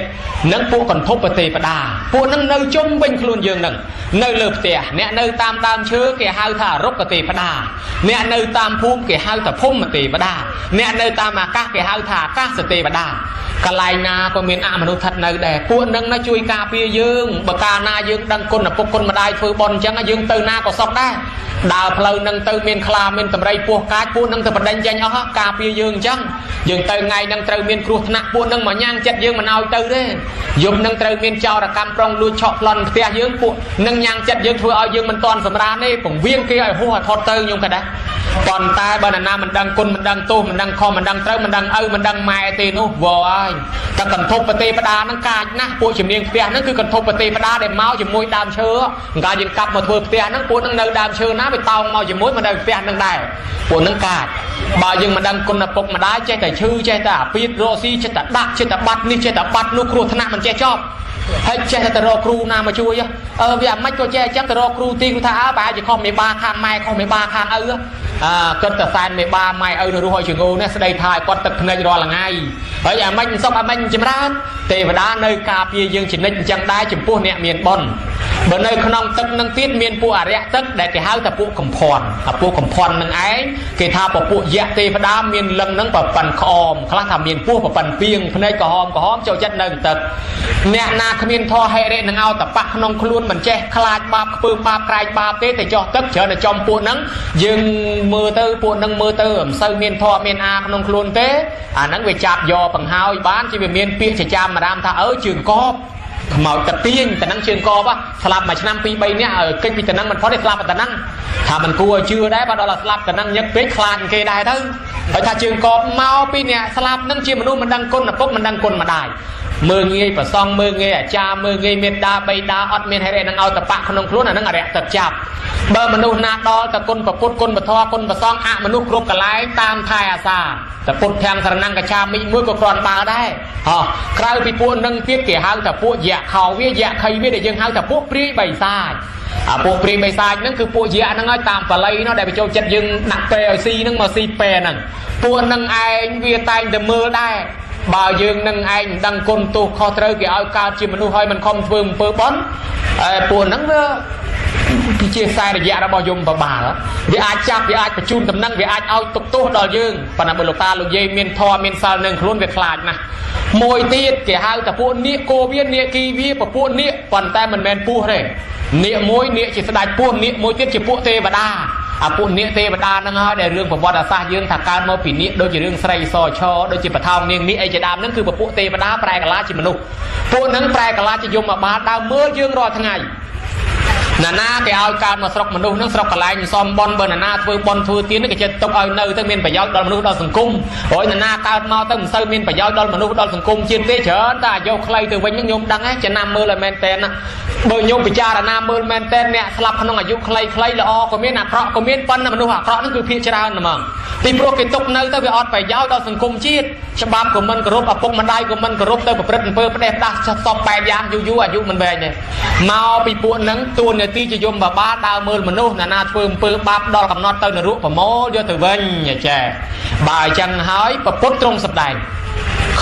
និងពួកកន្ធពទេវតាពួកហ្នឹងនៅជុំវិញខ្លួនយើងហ្នឹងនៅលើផ្ទះអ្នកនៅតាមដើមឈើគេហៅថារុក្ខទេវតាអ្នកនៅតាមភូមិគេហៅថាភូមិទេវតាអ្នកនៅតាមអាកាសគេហៅថាអាកាសទេវតាកន្លែងណាក៏មានអមនុស្សស្ថិតនៅដែរពួកហ្នឹងណាជួយការពារយើងបើកាលណាយើងដឹងគុណឪពុកគុណម្ដាយធ្វើបុណ្យអញ្ចឹងយើងទៅណាក៏សុខដែរដើរផ្លូវហ្នឹងទៅមានខ្លាមានតម្រៃពោះកាចពួកហ្នឹងទៅបណ្ដេញចេញអស់ការពារយើងអញ្ចឹងយើងទៅថ្ងៃហ្នឹងត្រូវមានគ្រោះថ្នាក់ពួកហ្នឹងមកញ៉ាំងចិត្តយើងមិនឲ្យទៅទេយប់ហ្នឹងត្រូវមានចោរកម្មប្រុងលួចឆក់ប្លន់ផ្ទះយើងពួកនឹងញ៉ាំងចិត្តយើងធ្វើឲ្យយើងមិនទាន់សម្រានទេពង្វៀងគេឲ្យហួសឲ្យថត់ទៅខ្ញុំក៏ដែរប៉ុន្តែបើណាមិនដឹងគុណមិនដឹងទោសមិនដឹងខុសមិនដឹងត្រូវមិនដឹងឪមិនដឹងម៉ែទេនោះវហើយតែកន្ធពទេវតាហ្នឹងកាចណាស់ពួកជំនាញផ្ទះហ្នឹងគឺកន្ធពទេវតាដែលមកជាមួយដើមឈើកាលយើងកាប់មកធ្វើផ្ទះហ្នឹងពួកហ្នឹងនៅដើមឈើណាវាតោងមកជាមួយមកនៅផ្ទះហ្នឹងដែរពួកហ្នឹងកាចបើយើងមិនដឹងគុណឪពុកម្ដាយចេះតែឈឺចេះតែអាពាតរកស៊ីចេះតែដាក់ចេះតែបាត់នេះចេះតែបាត់នោះគ្រោះថ្នាក់មិនចេះចប់ហើយចេះតែទៅរកគ្រូណាមកជួយវាអាម៉េចក៏ចេះអញ្ចឹងទៅរកគ្រូទីគ្រូថាអើប្រហែលជាខុសមេបាខាងម៉ែខុសមេបាខាងឪគិតតែសែនមេបាម៉ែឪនៅរស់ឲ្យជងោនេះស្ដីថាឲ្យគាត់ទឹកភ្នែករាល់ថ្ងៃហើយអាម៉េចមិនសុខអាម៉េចចម្រើនទេវតានៅការពារយើងជានិច្ចអញ្ចឹងដែរចំពោះអ្នកមានបុណ្យបើនៅក្នុងទឹកនឹងទៀតមានពួកអរិយទឹកដែលគេហៅថាពួកកំភន់អាពួកកំភន់នឹងឯងគេថាពពួកយៈទេវតាមានលឹងនឹងប្រប៉ិនក្អមខ្លះថាមានពោះប្រប៉ិនពីងភ្នែកក្រហមក្រហមចូលចិត្តនៅទឹកអ្នកណាគ្មានធម៌ហិរិនឹងអោតបៈក្នុងខ្លួនមិនចេះខ្លាចបាបខ្ពើមបាបក្រែងបាបទេតែចោះទឹកច្រើនតែចំពួកហ្នឹងយើងមើលទៅពួកហ្នឹងមើលទៅមិនសូវមានធម៌មានអាក្នុងខ្លួនទេអាហ្នឹងវាចាប់យកបង្ហើយបានជាវាមានពាក្យចចាមរាមថាអើជើងកបខ្មោចតទៀងតនឹងជើងកបស្លាប់មួយឆ្នាំ2 3នាក់កិច្ចពីតនឹងមិនផុតទេស្លាប់តនឹងថាមិនគួរឲ្យជឿដែរបើដល់ស្លាប់តនឹងញឹកពេកខ្លាចគេដែរទៅហើយថាជើងកបមកពីអ្នកស្លាប់នឹងជាមនុស្សមិនដឹងគុណឪពុកមិនដឹងគុណម្ដាយមើងងាយប្រសងមើងងាយអាចារ្យមើងងាយមេដាបៃតាអត់មានហេរិនឹងឲ្យតបៈក្នុងខ្លួនអានឹងអរិយទឹកចាប់បើមនុស្សណាដល់តគុណប្រពុតគុណពធគុណប្រសងអមនុស្សគ្រប់កន្លែងតាមថែអាសាតពុទ្ធធាំងសរណង្កឆាមិមួយក៏គ្រាន់បើដែរហោះក្រៅពីពួកនឹងទៀតគេហៅថាពួកយៈខោវាយៈខីវាដែលយើងហៅថាពួកព្រាយបិសាចអាពួកព្រាយបិសាចហ្នឹងគឺពួកយៈហ្នឹងហើយតាមបាលីនោះដែលបញ្ចូលចិត្តយើងដាក់ពេឲ្យស៊ីហ្នឹងមកស៊ីពេហ្នឹងពួកនឹងឯងវាតែងតែមើលដែរបើយើងនឹងឯងមិនដឹងគុណទោសខុសត្រូវគេឲ្យកើតជាមនុស្សហើយមិនខំធ្វើអំពើបុណ្យពួកហ្នឹងវាជាខ្សែរយៈរបស់យមបបាលវាអាចចាប់វាអាចបញ្ជូនតំណែងវាអាចឲ្យទុកទោសដល់យើងប៉ុន្តែបើលោកតាលោកយាយមានធម៌មានសិលនឹងខ្លួនវាខ្លាចណាស់មួយទៀតគេហៅថាពួកនាគគោវានាគីវាពពួកនាគប៉ុន្តែមិនមែនពស់ទេនាគមួយនាគជាស្ដេចពស់នាគមួយទៀតជាពួកទេវតាអាពួកនាគទេវតាហ្នឹងហើយដែលរឿងប្រវត្តិសាស្ត្រយើងថាកើតមកពីនាគដូចជារឿងស្រីសឆដូចជាបថោងនាងនេះអីជាដើមហ្នឹងគឺពពួកទេវតាប្រែកាឡាជាមនុស្សពួកហ្នឹងប្រែកាឡាជាយមបាលដើរមើលយើងរាល់ថ្ងៃណាណាគេឲ្យកើតមកស្រុកមនុស្សហ្នឹងស្រុកកន្លែងសំបុណ្យបើណាណាធ្វើបុណ្យធ្វើទានគេចិត្តទុកឲ្យនៅទៅមានប្រយោជន៍ដល់មនុស្សដល់សង្គមហើយណាណាកើតមកទៅមិនសូវមានប្រយោជន៍ដល់មនុស្សដល់សង្គមជាតិទេច្រើនតែអាយុខ្លីទៅវិញហ្នឹងញោមដឹងចំណាំមើលឲ្យមែនតែនណាបើញោមពិចារណាមើលមែនតែនអ្នកស្លាប់ក្នុងអាយុខ្លីៗល្អក៏មានអាក្រក់ក៏មានប៉ុន្តែមនុស្សអាក្រក់ហ្នឹងគឺភាគច្រើនហ្មងពីព្រោះគេទុកនៅទៅវាអត់ប្រយោជន៍ដល់សង្គមជាតិច្បាប់ក៏មិនគោរពឪពុកម្ដាយក៏មិនគោរពទៅប្រព្រឹត្តអំពើផ្ដេសផ្ដាសសពបែបយ៉ាងយូរយូរអាយុមិនវែងទេមកពីពួកហ្នឹងតួនាទីជាយមបាបាដើរមើលមនុស្សណាណាធ្វើអំពើបាបដល់កំណត់ទៅនរកប្រមូលយកទៅវិញចេះបើអញ្ចឹងហើយប្រពុតទ្រង់សម្ដែង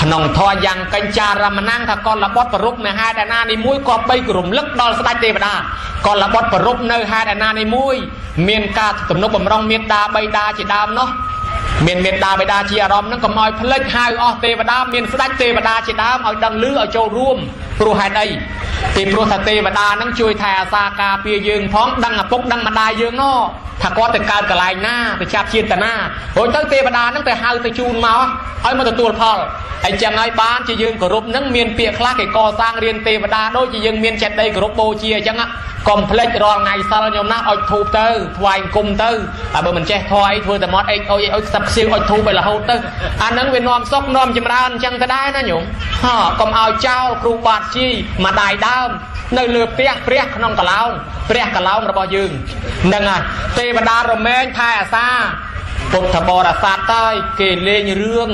ក្នុងធម៌យ៉ាងកញ្ចារមណាំងថាកលបុត្រប្រពនៅហេតុអាណានេះមួយក៏បីរំលឹកដល់ស្ដេចទេវតាកលបុត្រប្រពនៅហេតុអាណានេះមួយមានការទំនុកបំរុងមេត្តាបៃតាជាដើមនោះមានមេត្តាបិតាជាអារម្មណ៍ហ្នឹងកុំឲ្យភ្លេចហៅអស់ទេវតាមានស្ដេចទេវតាជាដើមឲ្យដឹងឮឲ្យចូលរួមព្រោះហេតុអីពីព្រោះថាទេវតាហ្នឹងជួយថែអាសាការពារយើងផងដឹងឪពុកដឹងម្ដាយយើងណថាគាត់ទៅកើតកន្លែងណាទៅចាប់ជាតិតាណារួចទៅទេវតាហ្នឹងទៅហៅទៅជូនមកឲ្យមកទទួលផលហើយចឹងហើយបានជាយើងគោរពហ្នឹងមានពាក្យខ្លះគេកសាងរៀនទេវតាដូចជាយើងមានចេតិយគោរពបូជាអញ្ចឹងកុំភ្លេចរាល់ថ្ងៃសិលញោមណាអុជធូបទៅថ្វាយអង្គមទៅហើយបើមិនចេះធေါ်អីធ្វើតែមាត់អេអុយអុយខ្សឹបខ្សៀវអុជធូបឲ្យរហូតទៅអាហ្នឹងវានាំសុខនាំចម្រើនអញ្ចឹងទៅដែរណាញោមហ៎កុំឲ្យចោលគ្រូបាទ ខ្ជាយម្ដាយដើមនៅលើផ្ទះព្រះក្នុងកឡោងព្រះកឡោងរបស់យើងហ្នឹងហើយទេវតារមែងថែអាសាពុទ្ធបរិស័ទតើគេលេងរឿង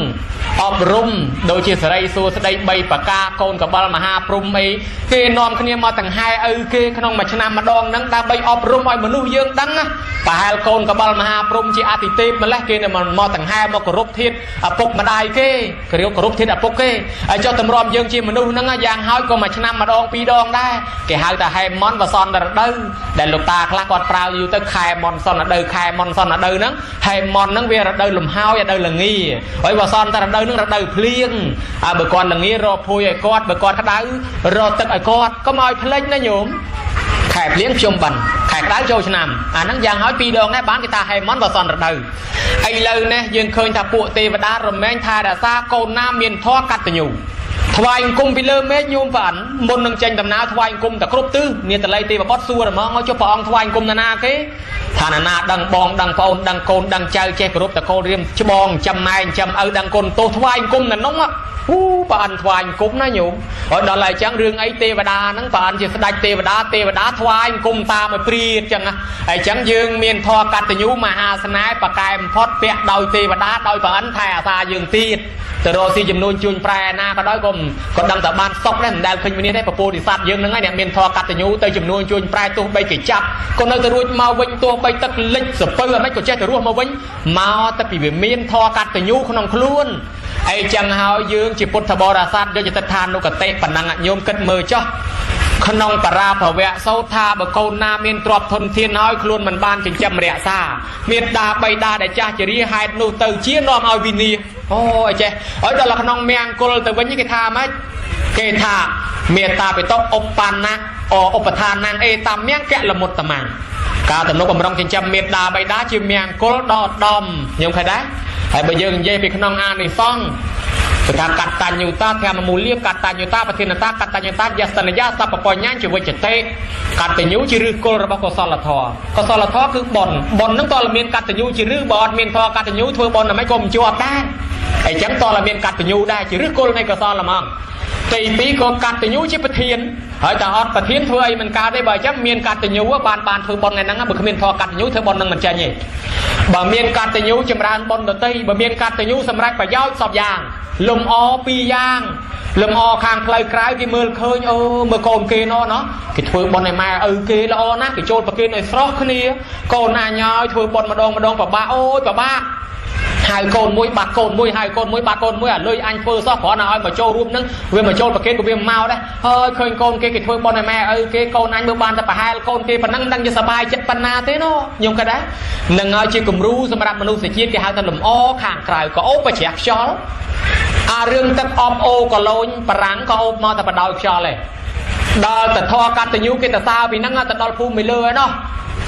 អប់រំដូចជាសេរីសួស្តី3ប្រការកូនកបិលមហាព្រំអីគេនាំគ្នាមកដង្ហែឪគេក្នុងមួយឆ្នាំម្ដងហ្នឹងដើម្បីអប់រំឲ្យមនុស្សយើងដឹងណាប្រហែលកូនកបិលមហាព្រំជាអតិទេពម្លេះគេមកដង្ហែមកគោរពធាតុឪពុកម្ដាយគេគោរពធាតុឪពុកគេហើយចុះតម្រាំយើងជាមនុស្សហ្នឹងយ៉ាងហើយក៏មួយឆ្នាំម្ដងពីរដងដែរគេហៅថាហែមន់វសន្តរដូវដែលលោកតាខ្លះគាត់ប្រើយូរទៅខែមន់សន្នរដូវខែមន់សន្នរដូវហ្នឹងហែមន់ហ្នឹងវារដូវលំហើយរដូវល្ងាហើយវសន្តរដូវនឹងរដូវភ្លៀងអើបើគាត់ល្ងារកភួយឲ្យគាត់បើគាត់ក្តៅរកទឹកឲ្យគាត់កុំឲ្យភ្លេចណាញោមខែភ្លៀងភ្ជុំបិណ្ឌខែក្តៅចូលឆ្នាំអាហ្នឹងយ៉ាងហើយពីរដងដែរបានគេថាហេមន់វសន្តរដូវឥឡូវនេះយើងឃើញថាពួកទេវតារមែងថែរក្សាកូនណាមានធម៌កតញ្ញូថ្វាយអង្គមពីលើមេឃញោមប្រអិនមុននឹងចេញដំណើរថ្វាយអង្គមតែគ្រប់ទិសនាតល័យទេវបុត្រសួរហ្មងឲ្យចុះព្រះអង្គថ្វាយអង្គមណានាគេថាណានាដឹងបងដឹងប្អូនដឹងកូនដឹងចៅចេះគោរពតកូលរៀមច្បងចាំម៉ែចាំឪដឹងគុណទោសថ្វាយអង្គមណានោះអូប្រអិនថ្វាយអង្គមណាញោមហើយដល់ហើយចឹងរឿងអីទេវតាហ្នឹងប្រអិនជាស្ដេចទេវតាទេវតាថ្វាយអង្គមតាមឲ្យព្រាតចឹងណាហើយចឹងយើងមានធម៌កតញ្ញូមហាស្នេហ៍ប្រកែបំផុតពាក់ដោយទេវតាដោយប្រអិនថែអាសាយើងទៀតទៅរកស៊ីចំនួនជួញប្រែណាក៏ដោយក៏ដឹងតែបានសុកដែរមិនដែលឃើញវិនិច្ឆ័យទេពពោធិសត្វយើងហ្នឹងហើយអ្នកមានធម៌កតញ្ញូទៅចំនួនជួញប្រែទោះបីគេចាប់ក៏នៅតែរួចមកវិញទោះបីទឹកលិចសពៅអ្មេចក៏ចេះតែរស់មកវិញមកតែពីវាមានធម៌កតញ្ញូក្នុងខ្លួនអីចឹងហើយយើងជាពុទ្ធបរិស័ទយកចិត្តឋានុគតិប៉ុណ្ណឹងញោមគិតមើលចុះក្នុងបរាភវៈសោតថាបើកូនណាមានទ្រព្យធនធានហើយខ្លួនមិនបានចិញ្ចឹមរក្សាមេត្តាបិតាដែលចាស់ជរាហេតុនោះទៅជានាំឲ្យវិនាសអូអីចេះហើយដល់ក្នុងមង្គលទៅវិញគេថាម៉េចគេថាមេត្តាបិតុឧបណ្ណៈឧបឋានងអេតាមមង្គលមុតតមាំងការទំនុកបំរុងចិញ្ចឹមមេត្តាបិតាជាមង្គលដ៏ឧត្តមញោមឃើញដែរហើយបើយើងនិយាយពីក្នុងអានិសង្សគឺថាកតញ្ញូតាធម្មមូលាកតញ្ញូតាប្រធានតាកតញ្ញូតាយសនយាសពបញ្ញជាវិជ្ជតិកតញ្ញូជាឫសគល់របស់កុសលធម៌កុសលធម៌គឺបុណ្យបុណ្យហ្នឹងតើមានកតញ្ញូជាឫសបើអត់មានធម៌កតញ្ញូធ្វើបុណ្យអ្មេក៏មិនជាប់ដែរអញ្ចឹងតើមានកតញ្ញូដែរជាឫសគល់នៃកុសលហ្មងទី2ក៏កតញ្ញូជាប្រធានហើយតើអត់ប្រធានធ្វើអីមិនកើតទេបើអញ្ចឹងមានកតញ្ញូបានធ្វើបុណ្យថ្ងៃហ្នឹងបើគ្មានធម៌កតញ្ញូធ្វើបុណ្យនឹងមិនចាញ់ទេបើមានកតញ្ញូចម្រើនបុណ្យដទៃបើមានកតញ្ញូសម្រាប់ប្រយោជន៍សពយ៉ាងលំអពីរយ៉ាងលំអខាងផ្លូវក្រៅគេមើលឃើញអូមើលកូនគេណោះគេធ្វើបុណ្យឲ្យម៉ែឪគេល្អណាស់គេចូលប្រគេនឲ្យស្រស់គ្នាកូនអញឲ្យធ្វើបុណ្យម្ដងម្ដងពិបាកអូយពិបាកហៅកូនមួយបាត់កូនមួយហៅកូនមួយបាត់កូនមួយអាលុយអញធ្វើសោះគ្រាន់តែឲ្យមកចូលរួមនឹងវាមកចូលប្រគេនក៏វាមកដែរហើយឃើញកូនគេគេធ្វើបុណ្យឲ្យម៉ែឪគេកូនអញមើលបានតែប្រហែលកូនគេប៉ុណ្ណឹងដឹងជាសប្បាយចិត្តប៉ុណ្ណាទេណោះខ្ញុំគិតដែរនឹងឲ្យជាគំរូសម្រាប់មនុស្សជាតិគេហៅថាលំអខាងក្រៅក៏អូបច្រាស់ខ្យល់អារឿងទឹកអបអូកឡូញបារាំងក៏អូបមកតែបដោយខ្យល់ឯងដល់តែធរកតញ្ញូគេទៅសើពីហ្នឹងទៅដល់ភូមិមីលើឯណោះ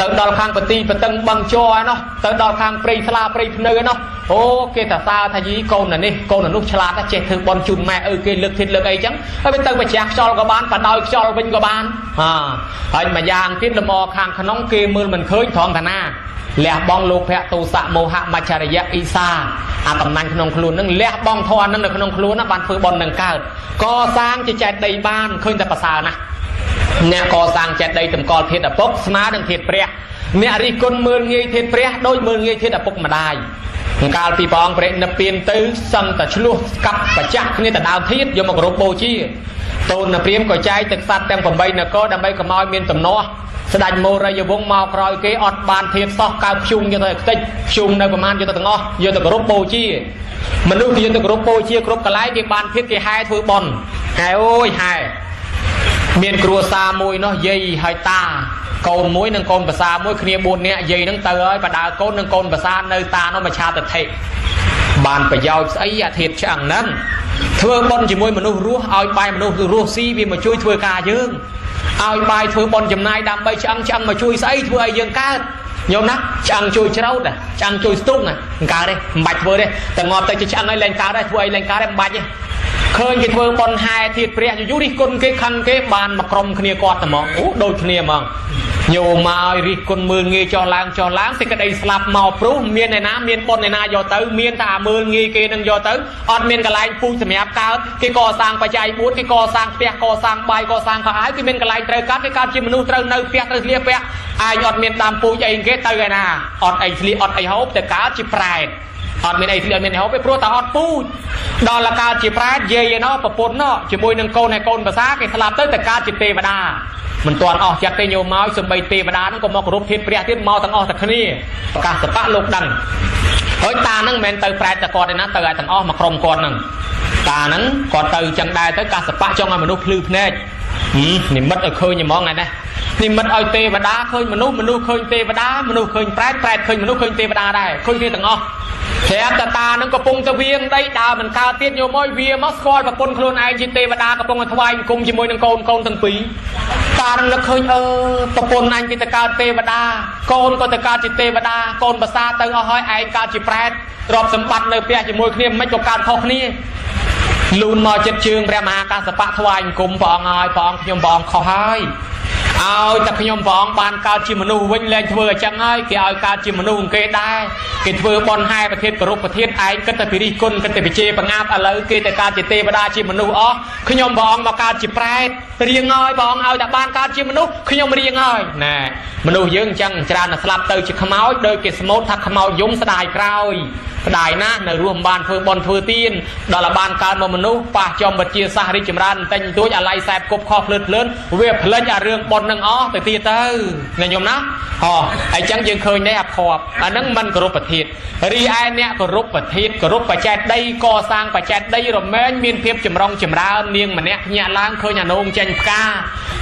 ទៅដល់ខាងបទីបតឹងបឹងជ័រឯណោះទៅដល់ខាងព្រៃស្លាព្រៃភ្នៅឯណោះអូគេទៅសើថាយីកូននេះកូននោះឆ្លាតចេះធ្វើបន់ជូនម៉ែឪគេលើកធាតលើកអីចឹងហើយវាទៅបច្ចាស់ខ្យល់ក៏បានបដោយខ្យល់វិញក៏បានហើយមួយយ៉ាងទៀតលំអខាងក្នុងគេមើលមិនឃើញត្រង់តាណាលះបង់លោភៈទោសៈមោហៈមច្ឆរិយៈអ៊ីសាអាកំណាញ់ក្នុងខ្លួននឹងលះបង់ធម៌នឹងនៅក្នុងខ្លួនណាបានធ្វើបន់នឹងកើតកសាងជាចេតិយបានឃើញតែប្រសើរណាស់អ្នកកសាងចេតិយតម្កល់ធាតុឪពុកស្មើនឹងធាតុព្រះអ្នករិះគន់មើលងាយធាតុព្រះដូចមើលងាយធាតុឪពុកម្ដាយកាលពីព្រះអង្គព្រះនិព្វានទៅសឹងតែឆ្លោះកាប់ប្រចាក់គ្នាទៅដើមធាតុយកមកគោរពបូជាតូនព្រាមក៏ចែកទឹកសត្វទាំង8នគរដើម្បីកុំឲ្យមានទំនាស់ស្ដេចមោរិយវង្សមកក្រោយគេអត់បានធាតុសោះកើភ្ជុងយកទៅខ្ទេចភ្ជុងនៅប្រមាណយកទៅទាំងអស់យកទៅគោរពបូជាមនុស្សគេយកទៅគោរពបូជាគ្រប់កន្លែងគេបានធាតុគេហែធ្វើបុណ្យហែអូយហែមានគ្រួសារមួយនោះយាយហើយតាកូនមួយនិងកូនប្រសាមួយគ្នា4នាក់យាយនឹងទៅហើយបដើកូននិងកូនប្រសានៅតានោះមច្ឆាទិដ្ឋិបានប្រយោជន៍ស្អីអាធាតុឆ្អឹងហ្នឹងធ្វើបុណ្យជាមួយមនុស្សរស់ឲ្យបាយមនុស្សរស់ស៊ីវាមកជួយធ្វើការយើងឲ្យបាយធ្វើបុណ្យចំណាយដើម្បីឆ្អឹងឆ្អឹងមកជួយស្អីធ្វើឲ្យយើងកើតញោមណាឆ្អឹងជួយច្រូតឆ្អឹងជួយស្ទូងមិនកើតទេមិនបាច់ធ្វើទេតែងាប់ទៅជាឆ្អឹងឲ្យលែងកើតដែរធ្វើអីលែងកើតទេមិនបាច់ទេ ឃើញគេធ្វើបុណ្យហែធាតុព្រះយូររិះគន់គេខឹងគេបានមកក្រុមគ្នាគាត់តែហ្មងអូដូចគ្នាហ្មងញោមមកឲ្យរិះគន់មើលងាយចោះឡើងចោះឡើងសេចក្តីស្លាប់មកព្រោះមានឯណាមានបុណ្យឯណាយកទៅមានតែអាមើលងាយគេនឹងយកទៅអត់មានកន្លែងពូជសម្រាប់កើតគេកសាងបច្ច័យ4គេកសាងផ្ទះកសាងបាយកសាងខោអាវគេមានកន្លែងត្រូវកើតគេកើតជាមនុស្សត្រូវនៅផ្ទះត្រូវស្លៀកពាក់ឯងអត់មានដើមពូជអីគេទៅឯណាអត់អីស្លៀកអត់អីហូបទៅកើតជាប្រែតអត់មានអីស្លៀកអត់មានអីហូបទេព្រោះតែអត់ពូជដល់លកើតជាប្រែតយាយឯណោះប្រពន្ធណោះជាមួយនឹងកូនហើយកូនភាសាគេស្លាប់ទៅទៅកើតជាទេវតាមិនទាន់អស់ចិត្តទេញោមមកសំបីទេវតាហ្នឹងក៏មកគោរពធាតុព្រះទៀតមកទាំងអស់តែគ្នាប្រកាសសបៈលោកដឹងហើយតាហ្នឹងមិនមែនទៅប្រែតតែគាត់ទេណាទៅឲ្យទាំងអស់មកក្រុមគាត់ហ្នឹងតាហ្នឹងគាត់ទៅចឹងដែរទៅកាសបៈចង់ឲ្យមនុស្សភ្លឺភ្នែកនិមិត្តឲ្យឃើញហ្មងថ្ងៃនេះនិមិត្តឲ្យទេវតាឃើញមនុស្សមនុស្សឃើញទេវតាមនុស្សឃើញប្រែតប្រែតឃើញមនុស្សឃើញទេវតាដែរឃើញគ្នាទាំងអស់ប្រាប់តាតានឹងកំពុងទៅវៀងដីដើរមិនកើតទៀតញោមអើយវាមកស្គាល់ប្រពន្ធខ្លួនឯងជាទេវតាកំពុងតែថ្វាយបង្គំជាមួយនឹងកូនកូនទាំងពីរតានឹងនឹកឃើញអឺប្រពន្ធអញគេទៅកើតទេវតាកូនក៏ទៅកើតជាទេវតាកូនប្រសាទៅអស់ហើយឯងកើតជាប្រែតទ្រព្យសម្បត្តិនៅផ្ទះជាមួយគ្នាមិនក៏កើតខុសគ្នាលូនមកចិត្តជើងព្រះមហាកាសបៈថ្វាយបង្គំព្រះអង្គហើយព្រះអង្គខ្ញុំព្រះអង្គខុសហើយឲ្យតែខ្ញុំព្រះអង្គបានកើតជាមនុស្សវិញលែងធ្វើអញ្ចឹងហើយគេឲ្យកើតជាមនុស្សគេដែរគេធ្វើបន់ហែប្រធានគោរពប្រធានឯងគិតតែពិរិះគុណគិតតែវិជេបង្អាប់ឥឡូវគេតែកើតជាទេវតាជាមនុស្សអស់ខ្ញុំព្រះអង្គមកកើតជាប្រែតរៀងហើយព្រះអង្គឲ្យតែបានកើតជាមនុស្សខ្ញុំរៀងហើយណែមនុស្សយើងអញ្ចឹងច្រើនតែស្លាប់ទៅជាខ្មោចដោយគេស្មូតថាខ្មោចយំស្ដាយក្រោយស្ដាយណាស់នៅរស់មិនបានធ្វើបន់ធ្វើទានដល់បានកើតមកមនុស្សប៉ះចំវិទ្យាសាស្ត្ររីកចម្រើនបន្តិចបន្តួចអាឡ័យសែបគប់ខុសភ្លើតភ្លើនវាផ្លិចអារឿងបន់នឹងអស់ទៅទៀតទៅណាញោមណាហោះអញ្ចឹងយើងឃើញដែរអាភ័ព្វអាហ្នឹងមិនគោរពប្រធានរីឯអ្នកគោរពប្រធានគោរពបច្ចេកដីកសាងបច្ចេកដីរមែងមានភាពចម្រុងចម្រើននាងម្នាក់ភ្ញាក់ឡើងឃើញអានោងចេញផ្កា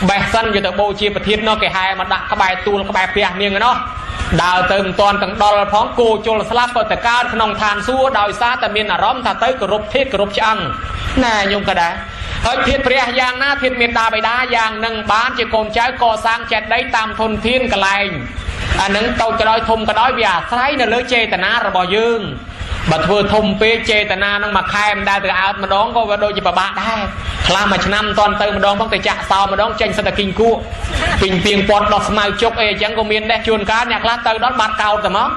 បេះសិនយកទៅបូជាប្រធាននោះគេហែមកដាក់ក្បែរទួលក្បែរផ្ទះនាងនោះដើរទៅមិនតាន់ទាំងដល់ផងគោជលស្លាប់ក៏ទៅកើតក្នុងឋានសួគ៌ដោយសារតែមានអារម្មណ៍ថាទៅគោរពធាតុគោរពឆ្អឹងណែញោមក៏ដែរហើយធាតុព្រះយ៉ាងណាធាតុមេដាបិតាយ៉ាងនឹងបានជាកូនចៅកសាងចេតិយតាមធនធានកន្លែងអានឹងតូចក៏ដោយធំក៏ដោយវាអាស្រ័យនៅលើចេតនារបស់យើងបើធ្វើធំពេកចេតនានឹងមួយខែមិនដែលទៅអើតម្ដងក៏វាដូចជាពិបាកដែរខ្លះមួយឆ្នាំមិនតាន់ទៅម្ដងផងទៅចាក់សោម្ដងចេញសិតតែគីងគក់ពីងពីងពាត់ដោះស្មៅជុកអីអញ្ចឹងក៏មានដែរជួនកាលអ្នកខ្លះទៅដល់បាត់កោតទៅមក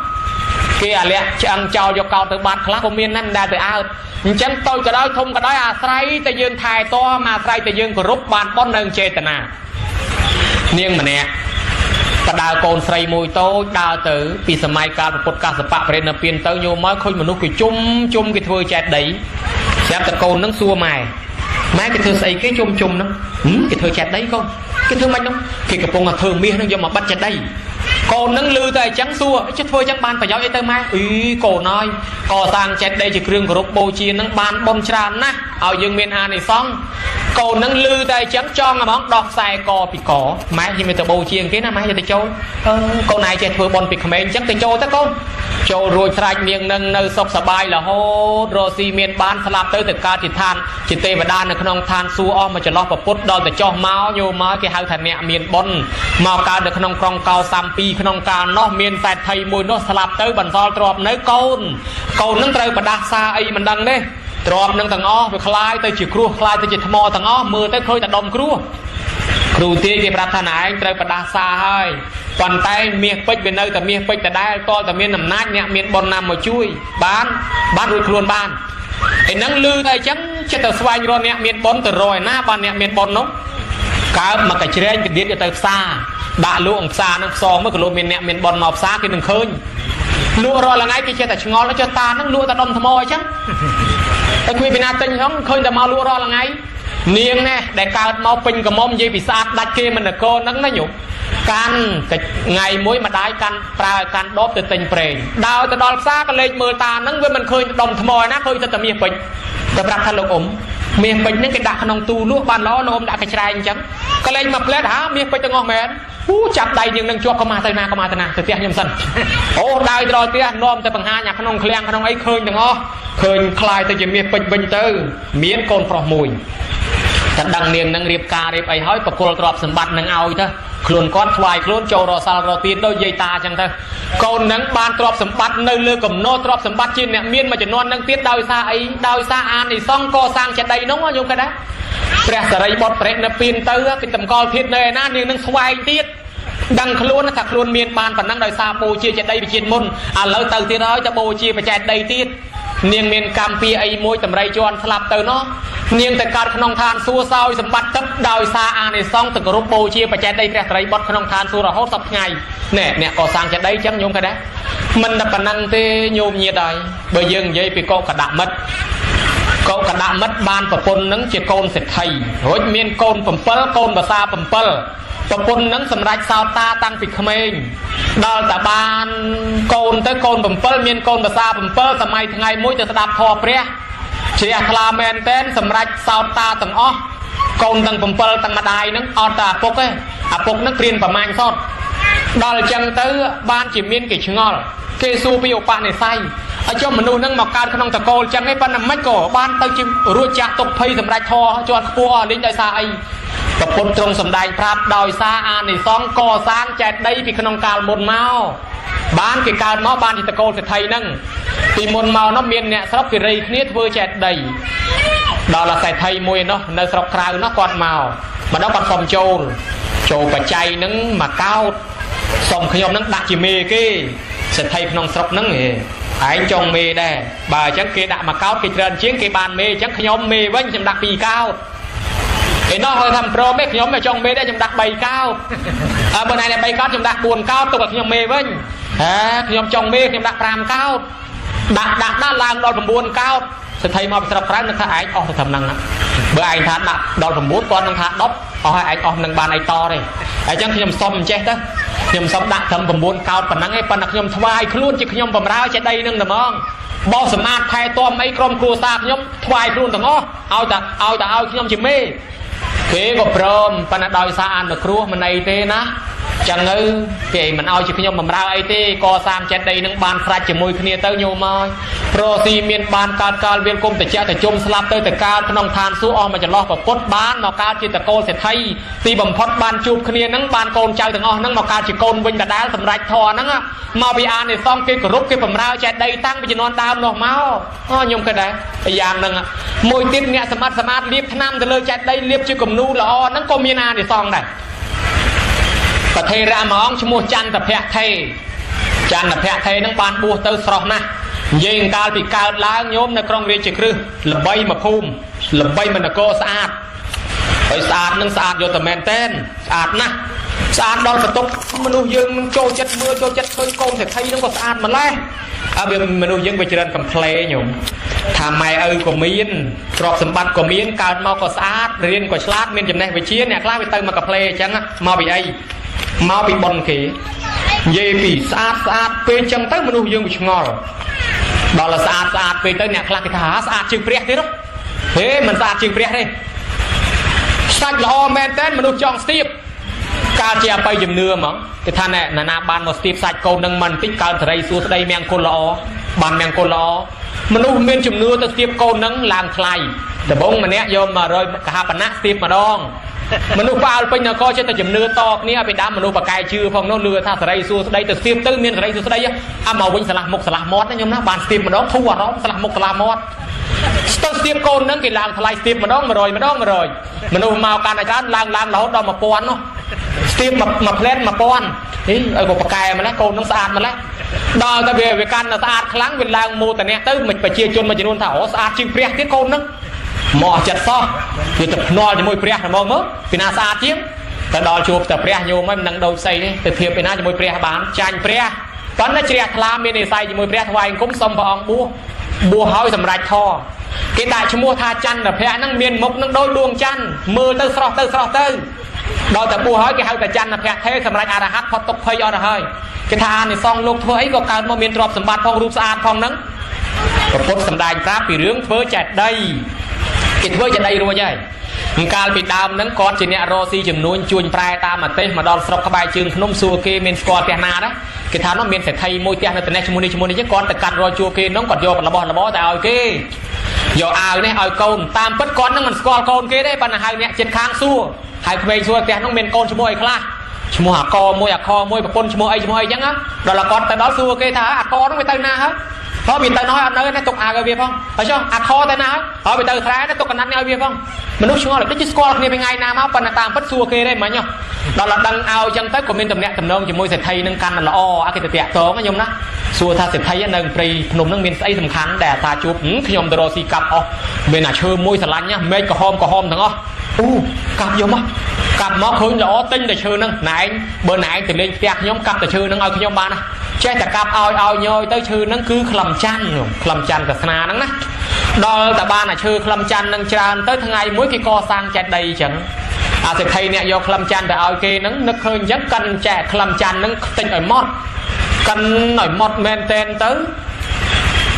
គេអាលាក់ឆ្អឹងចោលយកកោតទៅបាត់ខ្លះក៏មានដែរមិនដែលទៅអើតអញ្ចឹងតូចក៏ដោយធំក៏ដោយអាស្រ័យតែយើងថែទាំអាស្រ័យតែយើងគោរពបានប៉ុននឹងចេតនានាងម្នាក់បដើកូនស្រីមួយតូចដើរទៅពីសម័យកាលពុទ្ធកាសបៈប្រេណពៀនទៅញោមមកឃើញមនុស្សគេជុំជុំគេធ្វើចេតិយស្រាប់តែកូននឹងសួរម៉ែម៉ែគេធ្វើស្អីគេជុំជុំហ្នឹងគេធ្វើចេតិយកូនគេធ្វើម៉េចហ្នឹងគេកំពុងតែធ្វើមាសហ្នឹងយកមកបិទចេតិយកូននឹងលឺតែអញ្ចឹងសួរចេះធ្វើអញ្ចឹងបានប្រយោជន៍អីទៅម៉ែអីកូនអើយកសាងចេតិយជាគ្រឿងគោរពបូជាហ្នឹងបានបុណ្យច្រើនណាស់ឲ្យយើងមានអានិសង្សកូននឹងលឺតែអញ្ចឹងចង់ហ្មងដោះខ្សែកពីកម៉ែខ្ញុំទៅបូជាគេណាម៉ែយកទៅចូលអឺកូនឯងចេះធ្វើបុណ្យពីក្មេងអញ្ចឹងទៅចូលទៅកូនចូលរួចស្រេចនាងនឹងនៅសុខសប្បាយរហូតរកស៊ីមានបានស្លាប់ទៅទៅកើតជាឋានជាទេវតានៅក្នុងឋានសួគ៌អស់មកចន្លោះពពុទ្ធដល់ទៅចុះមកញោមមកគេហៅថាអ្នកមានបុណ្យមកកើតនៅក្នុងក្រុងកោសាំពីក្នុងកាលនោះមានសេដ្ឋីមួយនោះស្លាប់ទៅបន្សល់ទ្រព្យនៅកូនកូននឹងត្រូវបដាសាអីមិនដឹងទេទ្រព្យនឹងទាំងអស់វាคล้ายទៅជាគ្រោះคล้ายទៅជាថ្មទាំងអស់មើលទៅឃើញតែដុំគ្រោះគ្រូទាយគេប្រាប់ថាណែឯងត្រូវបដាសាហើយប៉ុន្តែមាសពេជ្រវានៅតែមាសពេជ្រដដែលតតែមានអំណាចអ្នកមានបុណ្យណាមកជួយបានបានរួចខ្លួនបានឯនឹងលឺតែអញ្ចឹងចិត្តទៅស្វែងរកអ្នកមានបុណ្យទៅរកឯណាបានអ្នកមានបុណ្យនោះកើបមកកជ្រែងកដៀតទៅផ្សារដាក់លក់អង្គផ្សារនឹងផ្សងមើលក៏លោកមានអ្នកមានបុណ្យមកផ្សារគេនឹងឃើញលក់រាល់ថ្ងៃគេចេះតែឆ្ងល់ចុះតានឹងលក់តែដុំថ្មអញ្ចឹងតែគ្មានពីណាទិញហ្នឹងឃើញតែមកលក់រាល់ថ្ងៃនាងណែដែលកើតមកពេញកមុំនិយាយពីស្អាតដាច់គេមិននគរហ្នឹងណាញោមកាន់ថ្ងៃមួយម្ដាយកាន់ប្រើឲ្យកាន់ដបទៅទិញប្រេងដើរទៅដល់ផ្សារក៏លេចមើលតាហ្នឹងវាមិនឃើញដុំថ្មឯណាឃើញតែមាសពេជ្រតែប្រាប់ថាលោកអ៊ំមាសពេជ្រហ្នឹងគេដាក់ក្នុងទូលក់បានល្អលោកអ៊ំដាក់កញ្ច្រែងអញ្ចឹងក៏លេចមកផ្លែតហាមាសពេជ្រទាំងអស់មែនអូចាប់ដៃនាងនឹងជាប់ក៏មកទៅណាក៏មកទៅណាទៅផ្ទះខ្ញុំសិនអូដើរទៅដល់ផ្ទះនាំទៅបង្ហាញអាក្នុងឃ្លាំងក្នុងអីឃើញទាំងអស់ឃើញคล้ายទៅជាមាសពេជ្រវិញទៅមានកូនប្រុសមួយ តែដឹងនាងនឹងរៀបការរៀបអីហើយ បកគលទ្រព្យសម្បត្តិនឹងឲ្យទៅខ្លួនគាត់ ថ្វាយខ្លួនចូលរសាលរទៀនដូចយាយតាចឹងទៅ កូននឹងបានទ្រព្យសម្បត្តិនៅលើកំណត់ទ្រព្យសម្បត្តិជាអ្នកមានមួយចំនួននឹងទៀត ដោយសារអី? ដោយសារអានិសង្សកសាងចេតិយនោះ។ ញោមគេដែរ ព្រះសរិបុត្របរិនិព្វានទៅ គេតម្កល់ធាតុនៅឯណា នាងនឹងស្វែងទៀត ដឹងខ្លួនថាខ្លួនមានបានប៉ុណ្ណឹងដោយសារបូជាចេតិយវិជាតិមុន ឥឡូវទៅទៀតហើយ ទៅបូជាបច្ចេតដីទៀត។ នាងមានកម្មពីអីមួយតម្រៃជន់ស្លាប់ទៅនោះ នាងទៅកើតក្នុងឋានសួគ៌សោយសម្បត្តិទឹក ដោយសារអានិសង្សទៅគោរពបូជាបច្ចេតដីព្រះត្រៃបុត្រក្នុងឋានសួគ៌រហូតសប្ថ្ងៃ។ ណែ អ្នកកសាងចេតិយចឹង ញោមគេដែរ។ មិនតែប៉ុណ្ណឹងទេញោមញាតហើយ បើយើងនិយាយពីកុកដមិត្ត កុកដមិត្តបានប្រពន្ធនឹងជាកូនសេដ្ឋី រួចមានកូន7 កូនភាសា7 ប្រពន្ធនឹងសម្រេចសោតតាតាំងពីក្មេង ដល់តាបានកូនទៅកូន7 មានកូនភាសា7 សម័យថ្ងៃមួយទៅស្ដាប់ធម៌ព្រះ ជ្រះថ្លាមែនតែន សម្រេចសោតតាទាំងអស់ កូនទាំង7 ទាំងម្ដាយនឹង អត់តែឪពុកទេ ឪពុកនឹងព្រៀនប្រមាញសត។ ដល់អញ្ចឹងទៅបានជាមានគេឆ្ងល់ គេសួរពីឧបនិស្ស័យ ឲ្យចុះមនុស្សនឹងមកកើតក្នុងតកូលចឹងឯង ប៉ុន្តែមិនក៏បានទៅជារួចចាក់ទុកភ័យ សម្រេចធរជាន់ខ្ពស់អស់លេង ដោយសារអី? ប្រពុតទ្រង់សម្ដែងប្រាប់ ដោយសារអានិសង្សកសាងចេតិយពីក្នុងកាលមុនមក បានគេកើតមកបានជាតកូលសេដ្ឋីហ្នឹង។ ពីមុនមកនោះ មានអ្នកស្រុកគេរៃគ្នាធ្វើចេតិយ ដល់អាសេដ្ឋីមួយនោះនៅស្រុកក្រៅនោះ គាត់មកម្ដង គាត់សុំចូលចូលបច្ច័យនឹងមកកោត សុំខ្ញុំនឹងដាក់ជាមេគេ។ សេដ្ឋីក្នុងស្រុកហ្នឹងឯងចង់មេដែរ បើអញ្ចឹងគេដាក់មកកោតគេច្រើនជាង គេបានមេ អញ្ចឹងខ្ញុំមេវិញ ខ្ញុំដាក់2កោត។ ឯនោះហើយថាមិនព្រមទេ ខ្ញុំចង់មេដែរ ខ្ញុំដាក់3កោត អើបើណែ3កោត ខ្ញុំដាក់4កោត ទុកឲ្យខ្ញុំមេវិញ។ ហេ ខ្ញុំចង់មេ ខ្ញុំដាក់5កោត ដាក់ដាក់ដាក់ឡើងដល់9កោត។ សេដ្ឋីមកពីស្រុកក្រៅនឹងថា ឯងអស់ទៅត្រឹមហ្នឹង បើឯងថាដាក់ដល់9 គាត់នឹងថា10 អស់ហើយ ឯងអស់នឹងបានអីតទេ អញ្ចឹងខ្ញុំសុំអញ្ចេះទៅ ខ្ញុំសុំដាក់ត្រឹម9កោតប៉ុណ្ណឹងឯង ប៉ុន្តែខ្ញុំថ្វាយខ្លួនជាខ្ញុំបំរើចេតីនឹងតែហ្មង បោសសម្អាតថែទាំអីក្រុមគ្រួសារខ្ញុំ ថ្វាយខ្លួនទាំងអស់ ឲ្យតែឲ្យតែឲ្យខ្ញុំជាមេ។ គេក៏ព្រម ប៉ុន្តែដោយសារអនុគ្រោះមិនអីទេណា ចឹងទៅគេមិនឲ្យជាខ្ញុំបំរើអីទេ កសាងចេតិយនឹងបានស្រេចជាមួយគ្នាទៅ។ ញោមហើយ ប្រស៊ីមានបានកើតកាលវាលគុំតិចតិជុំស្លាប់ទៅ ទៅកើតក្នុងឋានសួគ៌អស់មួយចន្លោះ ប្រពុតបានមកកើតជាតកូលសេដ្ឋី ទីបំផុតបានជួបគ្នានឹងបានកូនចៅទាំងអស់នឹងមកកើតជាកូនវិញដដែល សម្រាប់ធរហ្នឹងមកពីអានិសង្សគេគោរពគេបំរើចេតិយតាំងពីជំនាន់ដើមនោះមក។ អូ ខ្ញុំគិតដែរយ៉ាងហ្នឹង។ មួយទៀត អ្នកសម្បត្តិសម្អាតលាបថ្នាំទៅលើចេតិយ លាបជាគំនូល្អហ្នឹង ក៏មានអានិសង្សដែរ។ ប្រធេរៈមួយអង្គឈ្មោះចន្ទភៈថេ ចន្ទភៈថេនឹងបានបួសទៅស្រស់ណាស់ និយាយកាលពីកើតឡើងញោម នៅក្រុងរាជក្រឹស ល្បីមួយភូមិ ល្បីមួយនគរ ស្អាតហើយ ស្អាតនឹងស្អាតយកតែមែនតែន ស្អាតណាស់ ស្អាតដល់បន្ទប់មនុស្សយើងនឹងចូលចិត្តមើល ចូលចិត្តឃើញ កូនសេដ្ឋីនឹងក៏ស្អាតម្លេះ។ អើវាមនុស្សយើងវាច្រើនកំ pl េញោម ថាម៉ែឪក៏មានទ្រព្យសម្បត្តិក៏មាន កើតមកក៏ស្អាត រៀនក៏ឆ្លាត មានចំណេះវិជ្ជា អ្នកខ្លះវាទៅមកកាផ្លេអញ្ចឹង មកពីអី? មកពីប៉ុនគេនិយាយពីស្អាតស្អាតពេកចឹងទៅ មនុស្សយើងវាឆ្ងល់ ដល់ស្អាតស្អាតពេកទៅ អ្នកខ្លះគេថាស្អាតជាងព្រះទៀតហេ មិនស្អាតជាងព្រះទេ សាច់ល្អមែនតើ មនុស្សចង់ស្ទាប កើតជាអបិយជំនឿហ្មង គេថាណែណាបានមកស្ទាបសាច់កូននឹងមិនតិច កើតសេរីសួស្តីមង្គលល្អ បានមង្គលល្អ មនុស្សមានជំនឿទៅស្ទាបកូននឹងឡើងថ្លៃ ដំបងម្នាក់យក100កហបណៈស្ទាបម្ដង មនុស្សផ្អើលពេញនគរ ចិត្តតែជំនឿតគ្នា ឲ្យពីដើមមនុស្សបកែជឿផងនោះ លឺថាសេរីសួស្តីទៅស្ទាបទៅមានសេរីសួស្តី អាមកវិញឆ្លាស់មុខឆ្លាស់មាត់ណាញោមណា បានស្ទាបម្ដងធូរអារម្មណ៍ ឆ្លាស់មុខឆ្លាស់មាត់ ទៅស្ទាបកូននឹងគេឡើងថ្លៃ ស្ទាបម្ដង100 ម្ដង100 មនុស្សមកកាន់អាចារ្យឡើងឡើងរហូតដល់1000នោះ ស្ទាបមួយផ្លែត1000 ហីឲ្យក៏បកែម្លេះ កូននឹងស្អាតម្លេះ ដល់តែវាកាន់តែស្អាតខ្លាំង វាឡើងមោតនៈទៅ មិនប្រជាជនមួយចំនួនថាអូស្អាតជាងព្រះទៀតកូននឹង មកចិត្តសោះ វាទៅភ្នាល់ជាមួយព្រះហ្មង មើលពីណាស្អាតជាង ទៅដល់ជួបតែព្រះញោមហ្នឹងមិនដឹងដូចស្អីទេ ទៅធៀបពីណាជាមួយព្រះបាន ចាញ់ព្រះ។ ប៉ុន្តែជ្រះថ្លាមាននិស័យជាមួយព្រះ ថ្វាយអង្គមសុំព្រះអង្គបួស បួសហើយសម្រេចធរ គេដាក់ឈ្មោះថាចន្ទភៈហ្នឹង មានមុខនឹងដូចដួងច័ន្ទ មើលទៅស្រស់ទៅស្រស់ទៅ ដល់តែបួសហើយគេហៅថាចន្ទភៈថេ សម្រេចអរហន្តផុតទុក្ខភ័យអត់ទៅហើយ។ គេថាអានិសង្សលោកធ្វើអីក៏កើតមកមានទ្រព្យសម្បត្តិផង រូបស្អាតផងហ្នឹង ប្រពុតសម្ដែងប្រាប់ពីរឿងធ្វើចេតិយ គេធ្វើចេតិយរួចហើយ។ កាលពីដើមហ្នឹងគាត់ជាអ្នករកស៊ីចំនួនជួញប្រែតាមប្រទេស មកដល់ស្រុកក្បែរជើងភ្នំ សួរគេមានស្គាល់ផ្ទះណាដែរ គេថានោះមានសេដ្ឋីមួយផ្ទះនៅត្នេះឈ្មោះនេះឈ្មោះនេះ គាត់ទៅកាត់រកជួគេនោះ គាត់យករបស់របរទៅឲ្យគេ យកអាវនេះឲ្យកូនតាមពិតគាត់នឹងមិនស្គាល់កូនគេទេប៉ុន្តែហៅអ្នកជិតខាងសួរហៅក្មេងសួរផ្ទះនោះមានកូនឈ្មោះអីខ្លះឈ្មោះអាកមួយអាខមួយប្រពន្ធឈ្មោះអីឈ្មោះអីចឹងដល់គាត់ទៅដល់សួរគេថាអាកនោះវាទៅណាហើយហើយវាទៅណោះអត់នៅណាទុកអាវឲ្យវាផងហើយចុះអាខទៅណាហើយហើយវាទៅស្រែណាទុកកណាត់នេះឲ្យវាផងមនុស្សឆ្ងល់ដូចជាស្គាល់គ្នាពីថ្ងៃណាមកប៉ុន្តែតាមពិតសួរគេទេមិញដល់ដល់ដឹងឲ្យចឹងទៅក៏មានតំណាក់តំណងជាមួយសេដ្ឋីនឹងកាន់ល្អអាគេទៅតាក់តងខ្ញុំណាសួរថាសេដ្ឋីនៅព្រៃភ្នំនឹងមានស្អីសំខាន់ដែលអាសាជួបខ្ញុំទៅរកស៊ីកាប់អស់មានអាឈើមួយស្រឡាញ់ណាមែកក្រហមក្រហមទាំងអស់អូកាប់យកមកកាប់មកឃើញល្អទិញតែឈើហ្នឹងណែឯងបើណែឯងទៅលេងផ្ទះខ្ញុំកាប់តែឈើហ្នឹងឲ្យខ្ញុំបានណាចេះតែកាប់ឲ្យឲ្យញយទៅឈើហ្នឹងគឺក្លឹមច័ន្ទក្លឹមច័ន្ទសាសនាហ្នឹងណាដល់តែបានអាឈើក្លឹមច័ន្ទហ្នឹងច្រើនទៅថ្ងៃមួយគេកសាងចេតិយអញ្ចឹងអាសេដ្ឋីអ្នកយកក្លឹមច័ន្ទទៅឲ្យគេហ្នឹងនឹកឃើញអញ្ចឹងកិនចែកក្លឹមច័ន្ទហ្នឹងខ្ទេចឲ្យម៉ត់កិនឲ្យម៉ត់មែនតែនទៅ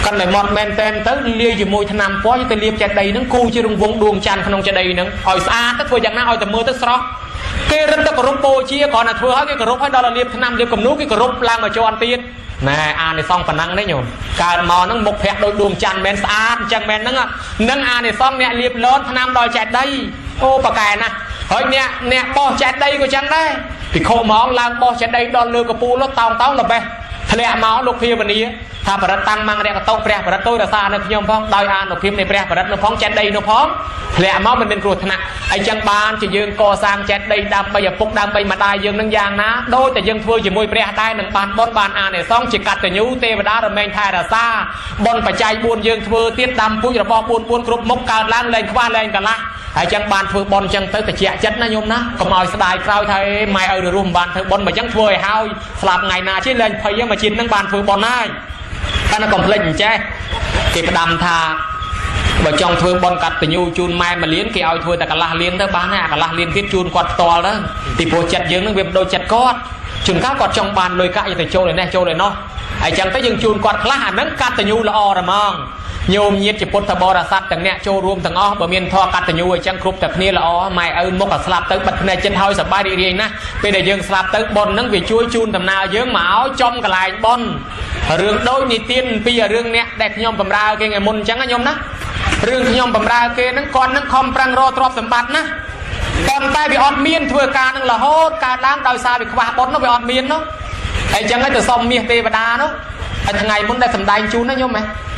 កិនឲ្យម៉ត់មែនតែនទៅលាយជាមួយថ្នាំពណ៌ទៅលាបចេតិយហ្នឹងគូជារង្វង់ដួងច័ន្ទក្នុងចេតិយហ្នឹងឲ្យស្អាតទៅធ្វើយ៉ាងណាឲ្យតែមើលទៅស្រស់គេរឹតទៅគោរពបូជាគ្រាន់តែធ្វើឲ្យគេគោរពឲ្យដល់លាបថ្នាំលាបគំនូគេគោរពឡើងមកជាន់ទៀតណែអានិសង្សប៉ុណ្ណឹងនេះញោមកើតមកហ្នឹងមុខភ័ក្រដូចដួងច័ន្ទមែនស្អាតអញ្ចឹងមែនហ្នឹងនឹងអានិសង្សអ្នកលាបលនថ្នាំដល់ចេតិយអូប៉កែណាស់ហើយអ្នកបោះចេតិយក៏ចឹងដែរភិក្ខុហ្មងឡើងបោះចេតិយដល់លើកពូលតោងតោងល្បេះធ្លាក់មកលោកភាវនាថាបរិតតាំងមង្គរកតុព្រះបរិតទូរសានៅខ្ញុំផងដោយអានុភាពនៃព្រះបរិតនោះផងចេតិយនោះផងធ្លាក់មកមិនមានគ្រោះថ្នាក់អីចឹងបានជាយើងកសាងចេតិយដើម្បីឪពុកដើម្បីម្ដាយយើងនឹងយ៉ាងណាដូចតែយើងធ្វើជាមួយព្រះដែរនឹងបានបុណ្យបានអានិសង្សជាកតញ្ញូទេវតារមែងថែរក្សាបុណ្យបច្ច័យ4យើងធ្វើទៀតដាំពូជរបស់4 4គ្រប់មុខកើតឡើងលែងខ្វះលែងកន្លះហើយចឹងបានធ្វើបុណ្យចឹងទៅតិចចិត្តណាញោមណាកុំឲ្យស្ដាយក្រោយថាអេម៉ែឲ្យរស់មិនបានធ្វើបុណ្យបើចឹងធ្វើឲ្យហើយស្លាប់ថ្ងៃណាជាលែងភ័យមកជាតិនឹងបានធ្វើបុណ្យហើយតែកុំភ្លេចអញ្ចេះគេផ្ដាំថាបើចង់ធ្វើបុណ្យកតញ្ញូជូនម៉ែមួយលានគេឲ្យធ្វើតែកន្លះលានទៅបានហើយអាកន្លះលានទៀតជូនគាត់ផ្ទាល់ទៅពីព្រោះចិត្តយើងនឹងវាមិនដូចចិត្តគាត់ជួនកាលគាត់ចង់បានលុយកាក់យកទៅចូលឯនេះចូលឯនោះហើយចឹងទៅយើងជូនគាត់ខ្លះអាហ្នឹងកតញ្ញូល្អរហ្មងញោមញាតជាពុទ្ធបរិស័ទទាំងអ្នកចូលរួមទាំងអស់បើមានធម៌កតញ្ញូអញ្ចឹងគ្រប់តែគ្នាល្អម៉ែឪមុខឲ្យស្លាប់ទៅបិទភ្នែកចិត្តហើយសប្បាយរីករាយណាស់ពេលដែលយើងស្លាប់ទៅបុណ្យហ្នឹងវាជួយជូនដំណើរយើងមកឲ្យចំកន្លែងបុណ្យរឿងដូចនិទានពីរឿងអ្នកដែលខ្ញុំបំរើគេថ្ងៃមុនអញ្ចឹងណាញោមណារឿងខ្ញុំបំរើគេហ្នឹងគាត់ហ្នឹងខំប្រឹងរកទ្រព្យសម្បត្តិណាប៉ុន្តែវាអត់មានធ្វើការនឹងរហូតកើតឡើងដោយសារវាខ្វះបុណ្យនោះវាអត់មាននោះហើយអញ្ចឹងហើយទៅសុំមាសទេវតានោះហើយថ្ងៃមុនដែលសម្ដែងជូនណាញោមហ៎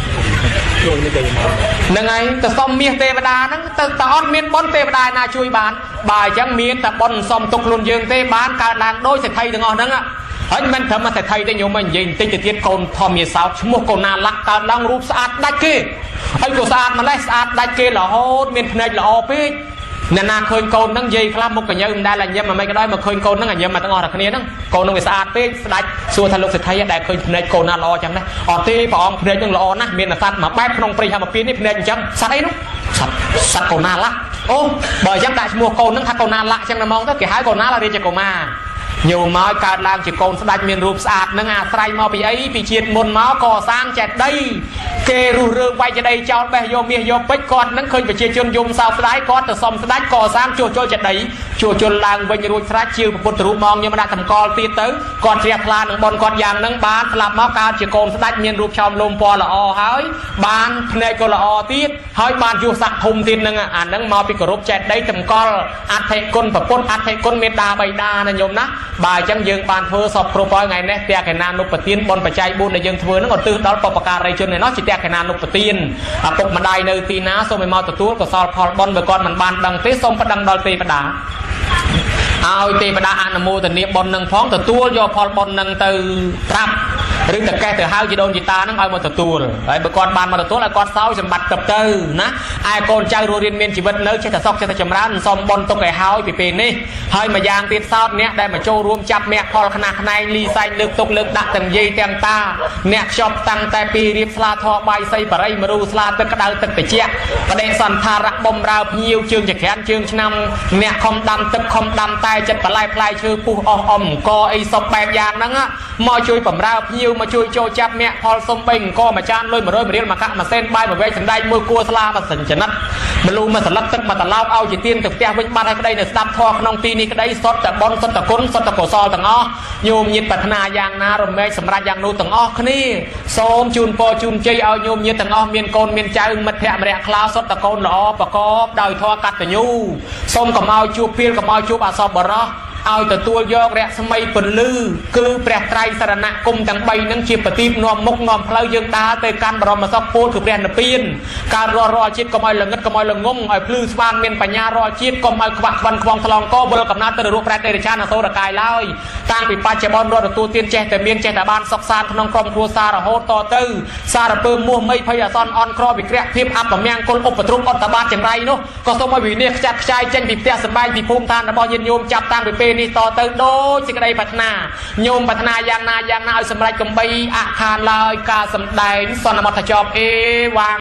ហ្នឹងហើយទៅសុំមាសទេវតាហ្នឹងទៅតអត់មានបុណ្យទេវតាណាជួយបានបើអញ្ចឹងមានតែបុណ្យសុំទុកខ្លួនយើងទេបានកើតឡើងដោយសេដ្ឋីទាំងអស់ហ្នឹងហើយមិនត្រឹមតែសេដ្ឋីទេញោមនិយាយបន្តិចទៅទៀតកូនធម្មយាសោតឈ្មោះកូណាលក្ខកើតឡើងរូបស្អាតដាច់គេហើយក៏ស្អាតម្លេះស្អាតដាច់គេរហូតមានភ្នែកល្អពេកអ្នកណាឃើញកូនហ្នឹងនិយាយខ្លះមុខកញើមិនដែលញញឹមមិនក៏ដោយមកឃើញកូនហ្នឹងញញឹមមកទាំងអស់តែគ្នាហ្នឹងកូនហ្នឹងវាស្អាតពេកស្ដាច់សួរថាលោកសេដ្ឋីដែលឃើញភ្នែកកូនណាល្អចឹងណាអត់ទេព្រះអង្គភ្នែកហ្នឹងល្អណាស់មានសត្វមួយបែបក្នុងព្រៃហេមពាននេះភ្នែកអញ្ចឹងសត្វអីនោះសត្វកូនណាឡាអូបើអញ្ចឹងដាក់ឈ្មោះកូនហ្នឹងថាកូនណាឡាចឹងតែហ្មងទៅគេហៅកូនណាឡារាជកុមារញោមមកកើតឡើងជាកូនស្ដាច់មានរូបស្អាតនឹងអាស្រ័យមកពីអីពីជាតិមុនមកកសាងចេតិយគេរុះរើវាយចេតិយចោលបេះយកមាសយកពេជ្រគាត់នឹងឃើញប្រជាជនយំសោកស្ដាយគាត់ទៅសុំស្ដាច់កសាងជួសជុលចេតិយជួសជុលឡើងវិញរួចស្រេចជាពុទ្ធរូបមកខ្ញុំដាក់តម្កល់ទៀតទៅគាត់ជ្រះថ្លានឹងបុណ្យគាត់យ៉ាងនឹងបានស្លាប់មកកើតជាកូនស្ដាច់មានរូបឆោមលោមពណ៌ល្អហើយបានភ្នែកក៏ល្អទៀតហើយបានយុស័កធំទៀតនឹងអានឹងមកពីគោរពចេតិយតម្កល់អធិគុណប្រពន្ធអធិគុណមេដាបៃតាណាញោមណាបើអញ្ចឹងយើងបានធ្វើសពគ្រប់ហើយថ្ងៃនេះតេកណានុបទានបុណ្យបច្ច័យ4ដែលយើងធ្វើហ្នឹងឧទ្ទិសដល់បុព្វការីជនឯណោះជាតេកណានុបទានឪពុកម្ដាយនៅទីណាសូមឲ្យមកទទួលកុសលផលបុណ្យបើគាត់មិនបានដឹងទេសូមប្តឹងដល់ទេវតាឲ្យទេវតាអនុមោទនាបុណ្យនឹងផងទទួលយកផលបុណ្យនឹងទៅប្រាប់ឬតកេះទៅហៅជីដូនជីតានឹងឲ្យមកទទួលហើយបើគាត់បានមកទទួលឲ្យគាត់សោយសម្បត្តិទៅទៅណាឯកូនចៅរស់រៀនមានជីវិតនៅចេះតែសុខចេះតែចម្រើនសុំបុណ្យទុកឲ្យហើយពីពេលនេះហើយមួយយ៉ាងទៀតសោតអ្នកដែលមកចូលរួមចាប់មាក់ផលខ្នះខ្នែងលីសែងលើកទុកលើកដាក់ទាំងយាយទាំងតាអ្នកខ្ចប់តាំងតែពីរៀបស្លាធေါ်បាយសីបរិយមរូស្លាទឹកក្តៅទឹកត្រជាក់បដិសន្ធារៈបំរើភ្ញៀវជើងចក្រានជើងឆ្នាំអ្នកខំដាំទឹកខំដាំតែចិត្តបន្លែផ្លែឈើពុះអស់អំកអីសពបែបយ៉ាងហ្នឹងមកជួយបំរើភ្ញៀវមកជួយចូលចាប់មាក់ផលសុំបីអង្គមួយចានលុយ100រៀលមួយកាក់មួយសេនបាយមួយវែកសណ្ដែកមួយគួរស្លាមួយសិនចំណិត មលូមួយសន្លឹកទឹកមួយត្រឡោកឲ្យជាទៀនទៅផ្ទះវិញបាត់ហើយក្តីនៅស្ដាប់ធម៌ក្នុងទីនេះក្តីសុទ្ធតែបុណ្យសុទ្ធតែគុណសុទ្ធតែកុសលទាំងអស់ញោមញាតប្រាថ្នាយ៉ាងណារមែងសម្រាប់យ៉ាងនោះទាំងអស់គ្នាសូមជូនពរជូនជ័យឲ្យញោមញាតទាំងអស់មានកូនមានចៅមិត្តភក្តិម្នាក់ខ្លៅសុទ្ធតែកូនល្អប្រកបដោយធម៌កតញ្ញូសូមកុំឲ្យជួបពីលកុំឲ្យជួបអសពបរោះឲ្យទទួលយករស្មីពន្លឺគឺព្រះត្រៃសរណគមទាំង3នឹងជាប្រទីបនាំមុខនាំផ្លូវយើងដើរទៅកាន់បរមសុខពោលគឺព្រះនិព្វានការរស់រាល់ជាតិកុំឲ្យល្ងឹតកុំឲ្យល្ងងឲ្យភ្លឺស្វាងមានបញ្ញារាល់ជាតិកុំឲ្យខ្វាក់ខ្វិនខ្វងថ្លងកវិលកំណត់ទៅរកប្រែតេរិឆានអសូរកាយឡើយតាំងពីបច្ចុប្បន្នរត់ទទួលទានចេះតែមានចេះតែបានសុខសាន្តក្នុងក្រុមគ្រួសាររហូតតទៅសារពើមោះមីភ័យអសន្នអន់ក្រវិក្រាភាពអពមង្គលឧបទ្រពអត្តបាតចង្រៃនោះក៏សូមឲ្យវិនិច្ឆ័យខ្ចាត់ខ្ចាយចេញពីផ្ទះសម្បែងពីភូមិឋានរបស់ញាតិញោមចាប់តាំងពីពេលនេះតទៅដូចសេចក្តីប្រាថ្នាញោមប្រាថ្នាយ៉ាងណាយ៉ាងណាឲ្យសម្រេចកំបីអខានឡើយការសម្ដែងសន្មតចប់អេវ៉ាង។